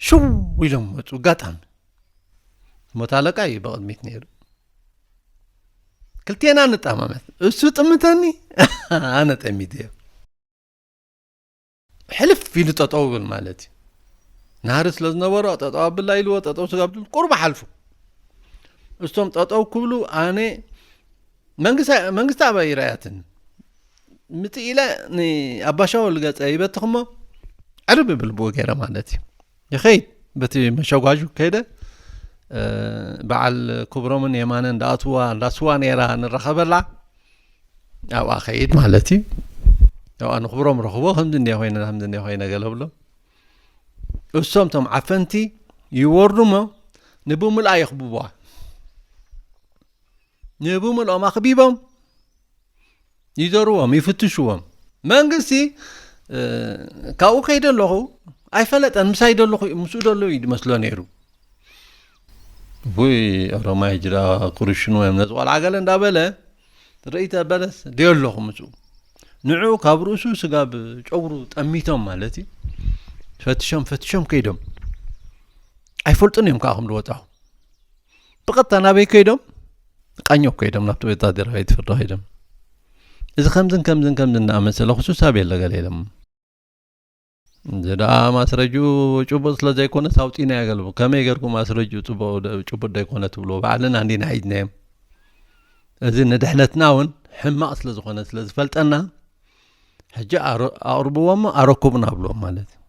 ሽው ኢሎም መፁ። ኣጋጣሚ ሞት ኣለቃ እዩ ብቕድሚት ነይሩ። ክልቴና ንጠማመት፣ እሱ ጥምተኒ ኣነ ጠሚት እየ። ሕልፍ ኢሉ ጠጠው ብል ማለት እዩ። ናህሪ ስለ ዝነበሮ ጠጠው ኣብላ ኢልዎ ጠጠው ስጋብ ዝብል ቁሩብ ሓልፉ። እሶም ጠጠው ክብሉ ኣነ መንግስቲ ኣበይ ይረኣያትኒ ምጽእ ኢለ ንኣባሻወል ገጸ ይበትኽሞ ዕርብ ብል ብኡ ገይረ ማለት እዩ። ይኸይድ በቲ መሸጓሹ ከይደ በዓል ክብሮምን የማነን እንዳኣትዋ እንዳስዋ ነይራ ንራኸበላ ኣብኣ ኸይድ ማለት እዩ። ኣብኣ ንክብሮም ረኽቦ ከምዚ እንደ ኮይነ ከምዚ እንደ ኮይነ ገለ ብሎ እሶም ቶም ዓፈንቲ ይወርዱ እሞ ንብምልኣ የኽብብዋ ንብምልኦም ኣኽቢቦም ይዘርዎም ይፍትሽዎም። መንግስቲ ካብኡ ከይደ ኣለኹ ኣይፈለጠን ምሳይ ደለኹ ምስኡ ደሎ እዩ ዝመስሎ ነይሩ። ውይ ኦሮማይ ጅዳ ክርሽኑ እዮም ነዚ ቆልዓ ገለ እንዳበለ ርእይ ተበለስ ድዮ ኣለኹ ምስኡ ንዕኡ ካብ ርእሱ ስጋብ ጨጉሩ ጠሚቶም ማለት እዩ። ፈትሾም ፈትሾም ከይዶም ኣይፈልጡን እዮም ከዓ ከም ዝወፃኹ ብቐጥታ ናበይ ከይዶም ቃኘው ከይዶም ናብቲ ወታደራዊ ቤት ፍርዲ ከይዶም እዚ ከምዝን ከምዝን ከምዝን እናኣመሰለ ክሱስ ኣበይ ኣሎ ገለ ኢሎም እዚ ደኣ ማስረጅኡ ጭቡጥ ስለ ዘይኮነስ ኣውፂና ያገልቡ ከመይ ገርኩም ማስረጅኡ ጭቡጥ ዘይኮነ ትብልዎ ባዕልና እንዲና ሒዝናዮም እዚ ንድሕነትና እውን ሕማቕ ስለ ዝኾነ ስለ ዝፈልጠና ሕጂ ኣቕርብዎ እሞ ኣረክቡና ኣብልዎም ማለት እዩ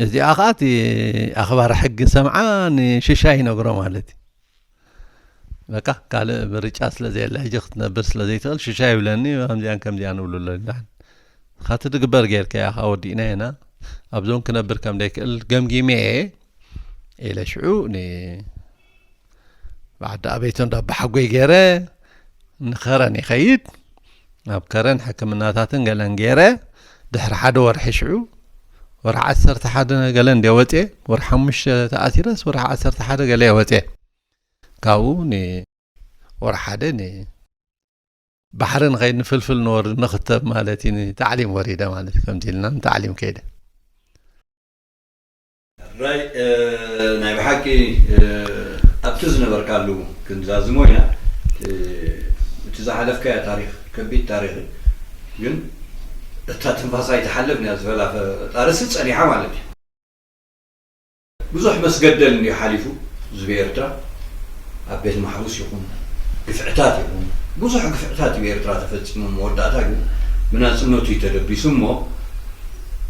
እዚኣ ከዓ እቲ ኣኽባሪ ሕጊ ሰምዓ ንሽሻ ይነግሮ ማለት እዩ በቃ ካልእ ምርጫ ስለ ዘየለ ሕጂ ክትነብር ስለ ዘይትኽእል ሽሻ ይብለኒ ከምዚኣን ከምዚኣን እብሉ ኣሎ ንዳሕን ካቲ ድግበር ጌርካ ኢኻ ወዲእና ኢና ኣብዞም ክነብር ከም ዘይክእል ገምጊመ እየ ኢለ ሽዑ ብዓዲ ኣበይቶ እንዳ ኣባሓጎይ ገይረ ንኸረን ይኸይድ ኣብ ከረን ሕክምናታትን ገለን ገይረ ድሕሪ ሓደ ወርሒ ሽዑ ወርሒ ዓሰርተ ሓደ ገለ እንደ ወፅየ ወርሒ ሓሙሽተ ተኣሲረስ ወርሒ ዓሰርተ ሓደ ገለ ወፅየ ካብኡ ወርሒ ሓደ ባሕሪ ንኸይድ ንፍልፍል ንወርድ ንኽተብ ማለት እዩ ንታዕሊም ወሪደ ማለት እዩ ከምዚ ኢልና ንታዕሊም ከይደ ራይ ናይ ብሓቂ ኣብቲ ዝነበርካሉ ክንዛዝሞ ኢና እቲ ዝሓለፍካዮ ታሪክ ከቢድ ታሪክ ግን እታ ትንፋስ ኣይትሓልፍ ያ ዝበላ ፈጣርሲ ፀኒሓ ማለት እዩ ብዙሕ መስገደል እንድዩ ሓሊፉ ህዝቢ ኤርትራ ኣብ ቤት ማሕቡስ ይኹን ግፍዕታት ይኹን ብዙሕ ግፍዕታት እዩ ኤርትራ ተፈፂሙ መወዳእታ ግን ብናፅነቱ እዩ ተደቢሱ እሞ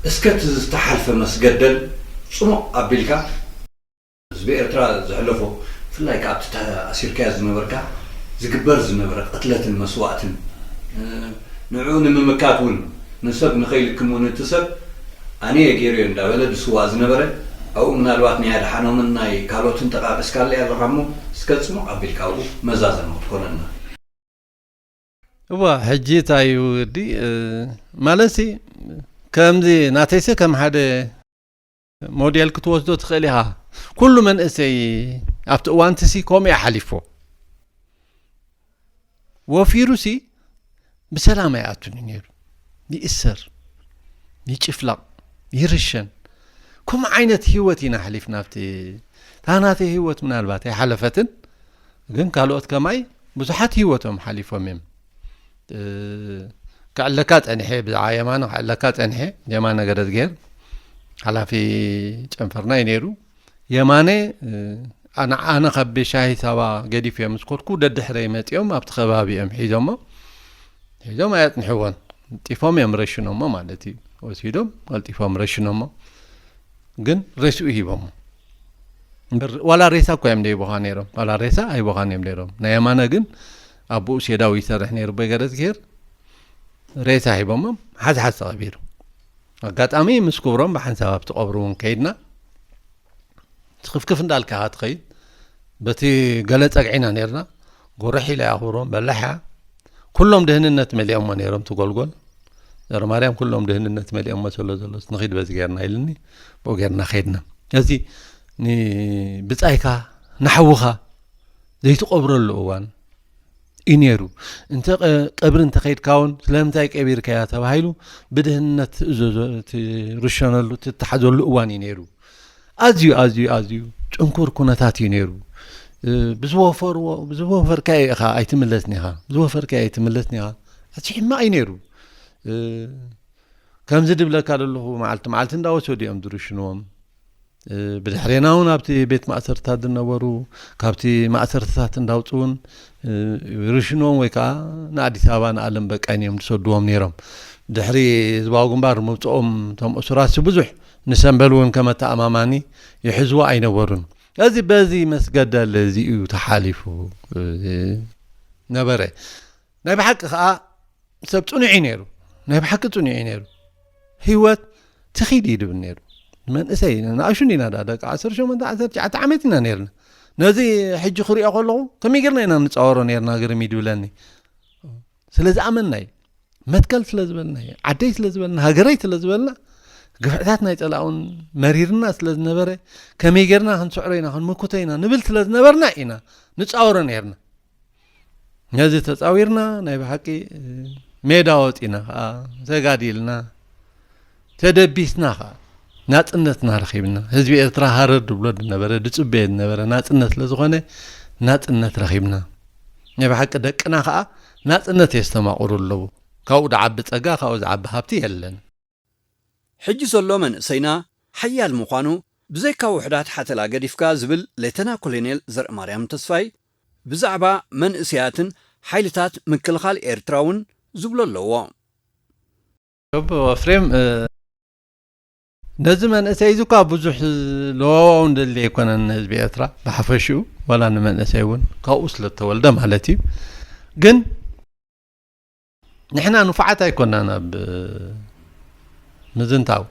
እስከ እቲ ዝተሓልፈ መስገደል ፅሙቕ ኣቢልካ ህዝቢ ኤርትራ ዘሕለፎ ብፍላይ ከዓ ኣብቲ ኣሲርካዮ ዝነበርካ ዝግበር ዝነበረ ቅትለትን መስዋእትን ንዕኡ ንምምካት እውን ንሰብ ንኸይልክም እውን እቲ ሰብ ኣነ እየ ገይረዮ እንዳበለ ዝስዋእ ዝነበረ ኣብኡ ምናልባት ናይ ኣድሓኖምን ናይ ካልኦትን ጠቃቂስካለይ ኣለኻ እሞ እስከ ፅሙቕ ኣቢልካ ኣብኡ መዛዘሚ ክትኮነና እዋ ሕጂ እንታይ እዩ ወዲ ማለትሲ ከምዚ ናተይሲ ከም ሓደ ሞዴል ክትወስዶ ትኽእል ኢኻ። ኩሉ መንእሰይ ኣብቲ እዋንትሲ ከምኡ እዩ ሓሊፎ። ወፊሩሲ ብሰላም ኣይኣቱን እዩ ነይሩ። ይእሰር፣ ይጭፍለቕ፣ ይርሸን። ከምኡ ዓይነት ህይወት ኢና ኣሕሊፍና ኣብቲ እታ ናተይ ህይወት ምናልባት ኣይሓለፈትን ግን ካልኦት ከማይ ብዙሓት ህይወቶም ሓሊፎም እዮም። ክዕለካ ጸኒሐ ብዛዕባ የማነ ክዕለካ ጸኒሐ የማነ ገረዝግሄር ሓላፊ ጨንፈርና እዩ ነይሩ የማነ ኣነ ካብ ቤሻሂ ሳባ ገዲፍ እዮም ምስ ኮድኩ ደድሕረይ መጺኦም ኣብቲ ከባቢ እዮም ሒዞሞ ሒዞም ኣየጽንሕዎን ቀልጢፎም እዮም ረሽኖሞ ማለት እዩ። ወሲዶም ቀልጢፎም ረሽኖሞ፣ ግን ሬስኡ ሂቦሞ። እምበር ዋላ ሬሳ እኮ እዮም ደይቦኻ ነይሮም፣ ዋላ ሬሳ ኣይቦኻን እዮም ነይሮም። ናይ የማነ ግን ኣቦኡ ሴዳው ይሰርሕ ነይሩ፣ ቦይ ገረዝግሄር። ሬሳ ሂቦሞም ሓዝ ሓዝ ተቐቢሩ። ኣጋጣሚ ምስ ክብሮም ብሓንሳብ ኣብቲ ቀብሪ እውን ከይድና፣ ትኽፍክፍ እንዳልካ ኢኻ ትኸይድ። በቲ ገለ ጸግዒና ነይርና። ጉርሕ ኢላ እያ ክብሮም፣ በላሕ እያ። ኩሎም ድህንነት መሊኦሞ ነይሮም፣ ትጎልጎል ዘረማርያም ኩሎም ድህንነት መሊኦሞ፣ ዘሎ ዘሎስ ንኺድ በዚ ጌርና ኢልኒ፣ ብኡ ጌርና ከይድና። እዚ ንብጻይካ ንሓውኻ ዘይትቐብረሉ እዋን እዩ ነይሩ። እንተ ቀ-፣ ቀብሪ እንተኸይድካ እውን ስለምንታይ ቀቢርካያ ተባሂሉ ብድህንነት ትእዘዞ፣ ትርሸነሉ፣ ትተሓዘሉ እዋን እዩ ነይሩ። ኣዝዩ፣ ኣዝዩ፣ ኣዝዩ ጽንኩር ኩነታት እዩ ነይሩ። እ፣ ብዝወፈርዎ፣ ብዝወፈርካዮ ኢኻ ኣይትምለስን ኢኻ። ብዝወፈርካዮ ኣይትምለስን ኢኻ። ኣዝዩ ሕማቕ እዩ ነይሩ። እ፣ ከምዚ ድብለካ ዘለኹ መዓልቲ መዓልቲ እንዳወሰዱ እዮም ዝርሽንዎም። እ፣ ብድሕሬና እውን ኣብቲ ቤት ማእሰርትታት ዝነበሩ፣ ካብቲ ማእሰርትታት እንዳውፅኡን፣ እ፣ ይርሽንዎም ወይ ከዓ ንኣዲስ ኣበባ ንኣለም በቃይን እዮም ዝሰድዎም ነይሮም። ድሕሪ ህዝባዊ ግንባር ምውፅኦም እቶም እሱራት ብዙሕ ንሰንበል እውን ከመተኣማማኒ ይሕዝዎ ኣይነበሩን። እዚ በዚ መስገደል እዚ እዩ ተሓሊፉ፣ እ፣ ነበረ። ናይ ብሓቂ ከዓ ሰብ ጽኑዕ እዩ ነይሩ። ናይ ብሓቂ ጽኑዕ እዩ ነይሩ። ህይወት ትኺድ እዩ ድብል ነይሩ። መንእሰይ ንኣሽቱ ኢና፣ ዳ ደቂ ዓሰርተ ሸሞንተ ዓሰርተ ትሽዓተ ዓመት ኢና ነይርና። ነዚ ሕጂ ክሪኦ ከለኹ ከመይ ጌርና ኢና ንጻወሮ ነይርና ግርም እዩ ድብለኒ። ስለ ዝኣመንና እዩ። መትከል ስለ ዝበልና እዩ። ዓደይ ስለ ዝበልና፣ ሃገረይ ስለ ዝበልና፣ ግፍዕታት ናይ ጸላእውን መሪርና ስለ ዝነበረ፣ ከመይ ጌርና ክንስዕሮ ኢና፣ ክንምክቶ ኢና ንብል ስለ ዝነበርና ኢና ንጻወሮ ነይርና። ነዚ ተጻዊርና ናይ ብሓቂ ሜዳ ወጺና ኸኣ ተጋዲልና፣ ተደቢስና ኸኣ ናጽነትና ረኺብና። ህዝቢ ኤርትራ ሃረር ድብሎ ዝነበረ፣ ድጽበዮ ዝነበረ ናጽነት ስለ ዝኾነ ናጽነት ረኺብና። ናይ ብሓቂ ደቅና ኸኣ ናጽነት የስተማቕሩ ኣለዉ። ካብኡ ዝዓቢ ጸጋ፣ ካብኡ ዝዓቢ ሃብቲ የለን። ሕጂ ዘሎ መንእሰይና ሓያል ምዃኑ ብዘይካ ውሑዳት ሓተላ ገዲፍካ ዝብል ሌተና ኮሎኔል ዘርእማርያም ተስፋይ ብዛዕባ መንእሰያትን ሓይልታት ምክልኻል ኤርትራ እውን ዝብሎ ኣለዎ። ዮብ ኤፍሬም፣ እ፣ ነዚ መንእሰይ እዚ እኳ ብዙሕ ለዋዋውን ደሊ ኣይኮነን ንህዝቢ ኤርትራ ብሓፈሽኡ፣ ዋላ ንመንእሰይ እውን ካብኡ ስለ እተወልደ ማለት እዩ። ግን ንሕና ንፉዓት ኣይኮናን ኣብ ምዝንታው።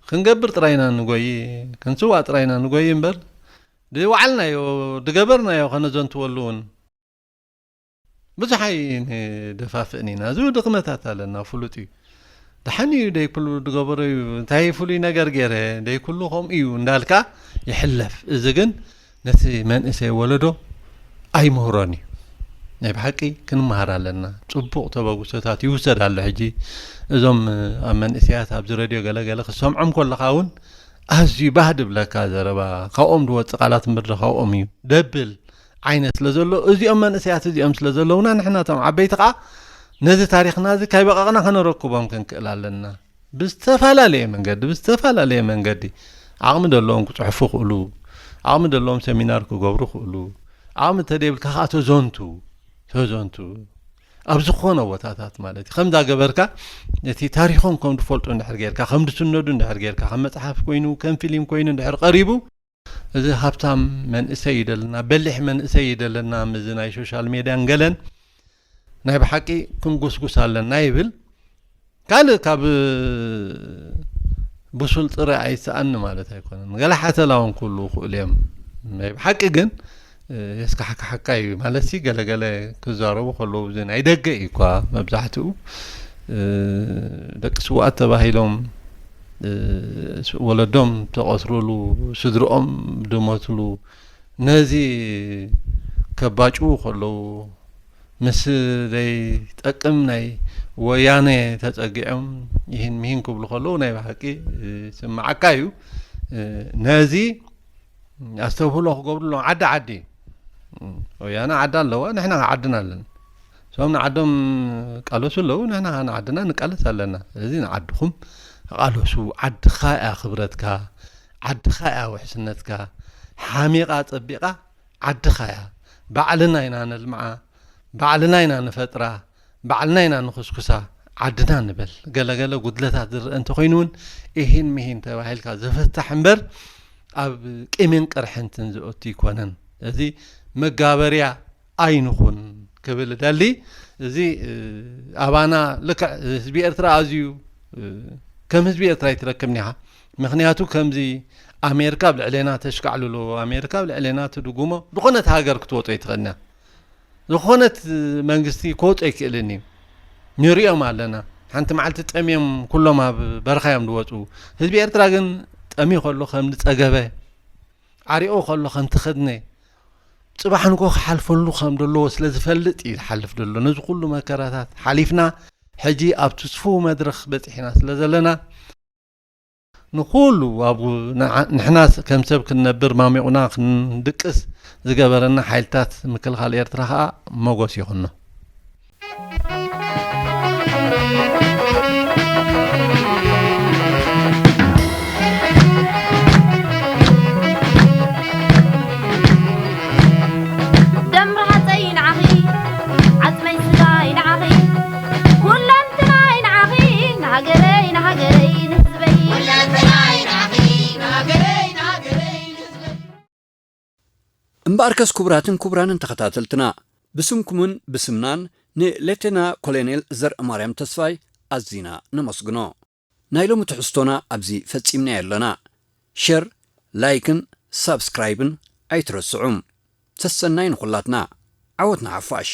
ክንገብር ጥራይና ንጎይ፣ ክንስዋእ ጥራይና ንጎይ እምበር፣ ድወዓልናዮ፣ ድገበርናዮ ከነዘንትወሉ እውን ብዙሕ ኣይንደፋፍእን ኢና። እዚ ድኽመታት ኣለና፣ ፍሉጥ እዩ። ደሓን እዩ፣ ደይ ኩሉ ድገበሮ እዩ፣ እንታይ ፍሉይ ነገር ገይረ፣ ደይ ኩሉ ከምኡ እዩ እንዳልካ ይሕለፍ። እዚ ግን ነቲ መንእሰይ ወለዶ ኣይምህሮን እዩ። ናይ ብሓቂ ክንመሃር ኣለና። ጽቡቕ ተበግሶታት ይውሰድ ኣሎ። ሕጂ እዞም ኣብ መንእሰያት ኣብዚ ረድዮ ገለ ገለ ክትሰምዖም ከለኻ እውን ኣዝዩ ባህ ድብለካ ዘረባ፣ ካብኦም ዝወጽእ ቃላት እምበር ዶ ካብኦም እዩ ደብል ዓይነት ስለ ዘሎ፣ እዚኦም መንእሰያት እዚኦም ስለ ዘለውና፣ ንሕና እቶም ዓበይቲ ኸኣ ነዚ ታሪኽና እዚ ካይበቐቕና ከነረክቦም ክንክእል ኣለና። ብዝተፈላለየ መንገዲ፣ ብዝተፈላለየ መንገዲ ዓቕሚ ዘለዎም ክጽሕፉ ክእሉ፣ ዓቕሚ ዘለዎም ሰሚናር ክገብሩ ክእሉ፣ ዓቕሚ እንተደይብልካ ኸኣ ተዘንቱ፣ ተዘንቱ። ኣብ ዝኾነ ቦታታት ማለት እዩ። ከምዛ ገበርካ ነቲ ታሪኾም ከም ዝፈልጡ እንድሕር ጌርካ፣ ከም ዝስነዱ እንድሕር ጌርካ፣ ከም መጽሓፍ ኮይኑ፣ ከም ፊልም ኮይኑ እንድሕር ቀሪቡ፣ እዚ ሃብታም መንእሰይ እዩ ደለና፣ በሊሕ መንእሰይ እዩ ደለና፣ ምስዚ ናይ ሶሻል ሜድያን ገለን ናይ ብሓቂ ክንጉስጉስ ኣለና ይብል። ካልእ ካብ ብሱል ጥረ ኣይሰኣኒ ማለት ኣይኮነን። ገለ ሓተላ እውን ክህልዉ ይኽእሉ እዮም። ናይ ብሓቂ ግን፣ እ፣ የስካሕክሓካ እዩ። ማለትሲ ገለገለ ክዛረቡ ከለዉ፣ እዚ ናይ ደገ እዩ እኳ መብዛሕትኡ፣ እ፣ ደቂ ስውኣት ተባሂሎም፣ እ፣ ስ-፣ ወለዶም ተቐትሉሉ፣ ስድርኦም ድሞትሉ፣ ነዚ ከባጭዉ ከለዉ፣ ምስ ዘይጠቅም ናይ ወያነ ተጸጊዖም ይህን ምሂን ክብሉ ከለዉ ናይ ብሓቂ፣ እ፣ ይስምዓካ እዩ። እ፣ ነዚ ኣስተብህሎ ክገብሩሎም ዓዲ ዓዲ። ወያነ ዓዲ ኣለዋ፣ ንሕና ከ ዓድና ኣለና። እሶም ንዓዶም ቃለሱ ኣለዉ፣ ንሕና ከ ንዓድና ንቃለስ ኣለና። ስለዚ ንዓድኹም ቃለሱ፣ ዓድኻ እያ ክብረትካ፣ ዓድኻ እያ ውሕስነትካ። ሓሚቓ ጸቢቓ ዓድኻ እያ። ባዕልና ኢና ነልምዓ፣ ባዕልና ኢና ንፈጥራ፣ ባዕልና ኢና ንኹስኩሳ ዓድና ንበል። ገለገለ ጉድለታት ዝረአ እንተኾይኑ እውን ኢሂን ምሂን ተባሂልካ ዝፍታሕ እምበር ኣብ ቂምን ቅርሕንትን ዝእቱ ኣይኮነን። እዚ መጋበርያ ኣይንኹን ክብል እደሊ። እዚ ኣባና ልክዕ ህዝቢ ኤርትራ ኣዝዩ ከም ህዝቢ ኤርትራ ኣይትረክብን ኢኻ። ምኽንያቱ ከምዚ ኣሜሪካ ኣብ ልዕሌና ተሽካዕልሎ፣ ኣሜሪካ ኣብ ልዕሌና ትድጉሞ ዝኾነት ሃገር ክትወጦ ኣይትኽእልን እያ። ዝኾነት መንግስቲ ክወጾ ኣይክእልን እዩ። ንሪኦም ኣለና። ሓንቲ መዓልቲ ጠምዮም ኩሎም ኣብ በረኻ እዮም ዝወፁ። ህዝቢ ኤርትራ ግን ጠምዩ ከሎ ከም ዝፀገበ፣ ዓሪቑ ከሎ ከም ትኸድነ፣ ፅባሕ ንጎ ክሓልፈሉ ከም ዘለዎ ስለ ዝፈልጥ እዩ ዝሓልፍ ዘሎ። ነዚ ኩሉ መከራታት ሓሊፍና ሕጂ ኣብ ትስፉው መድረኽ በፂሕና ስለ ዘለና ንኹሉ ኣብ ንዓ- ንሕና ከም ሰብ ክንነብር ማሚቑና ክንድቅስ ዝገበረና ሓይልታት ምክልኻል ኤርትራ ኸኣ ሞጎስ ይኹኖ። ደም ርሃፀይ ንዓኺ፣ ዓፅመይ ስጋይ ንዓኺ፣ ኩለንትናይ ንዓኺ፣ ንሃገረይ ንሃገረይ ንህዝበይ። እምበኣርከስ ክቡራትን ክቡራንን ተኸታተልትና፣ ብስምኩምን ብስምናን ንሌተና ኮሎኔል ዘርእማርያም ተስፋይ ኣዚና ነመስግኖ። ናይ ሎሚ ትሕዝቶና ኣብዚ ፈጺምናዮ ኣለና። ሸር፣ ላይክን ሳብስክራይብን ኣይትረስዑ። ሰሰናይ ንኹላትና። ዓወት ንሓፋሽ።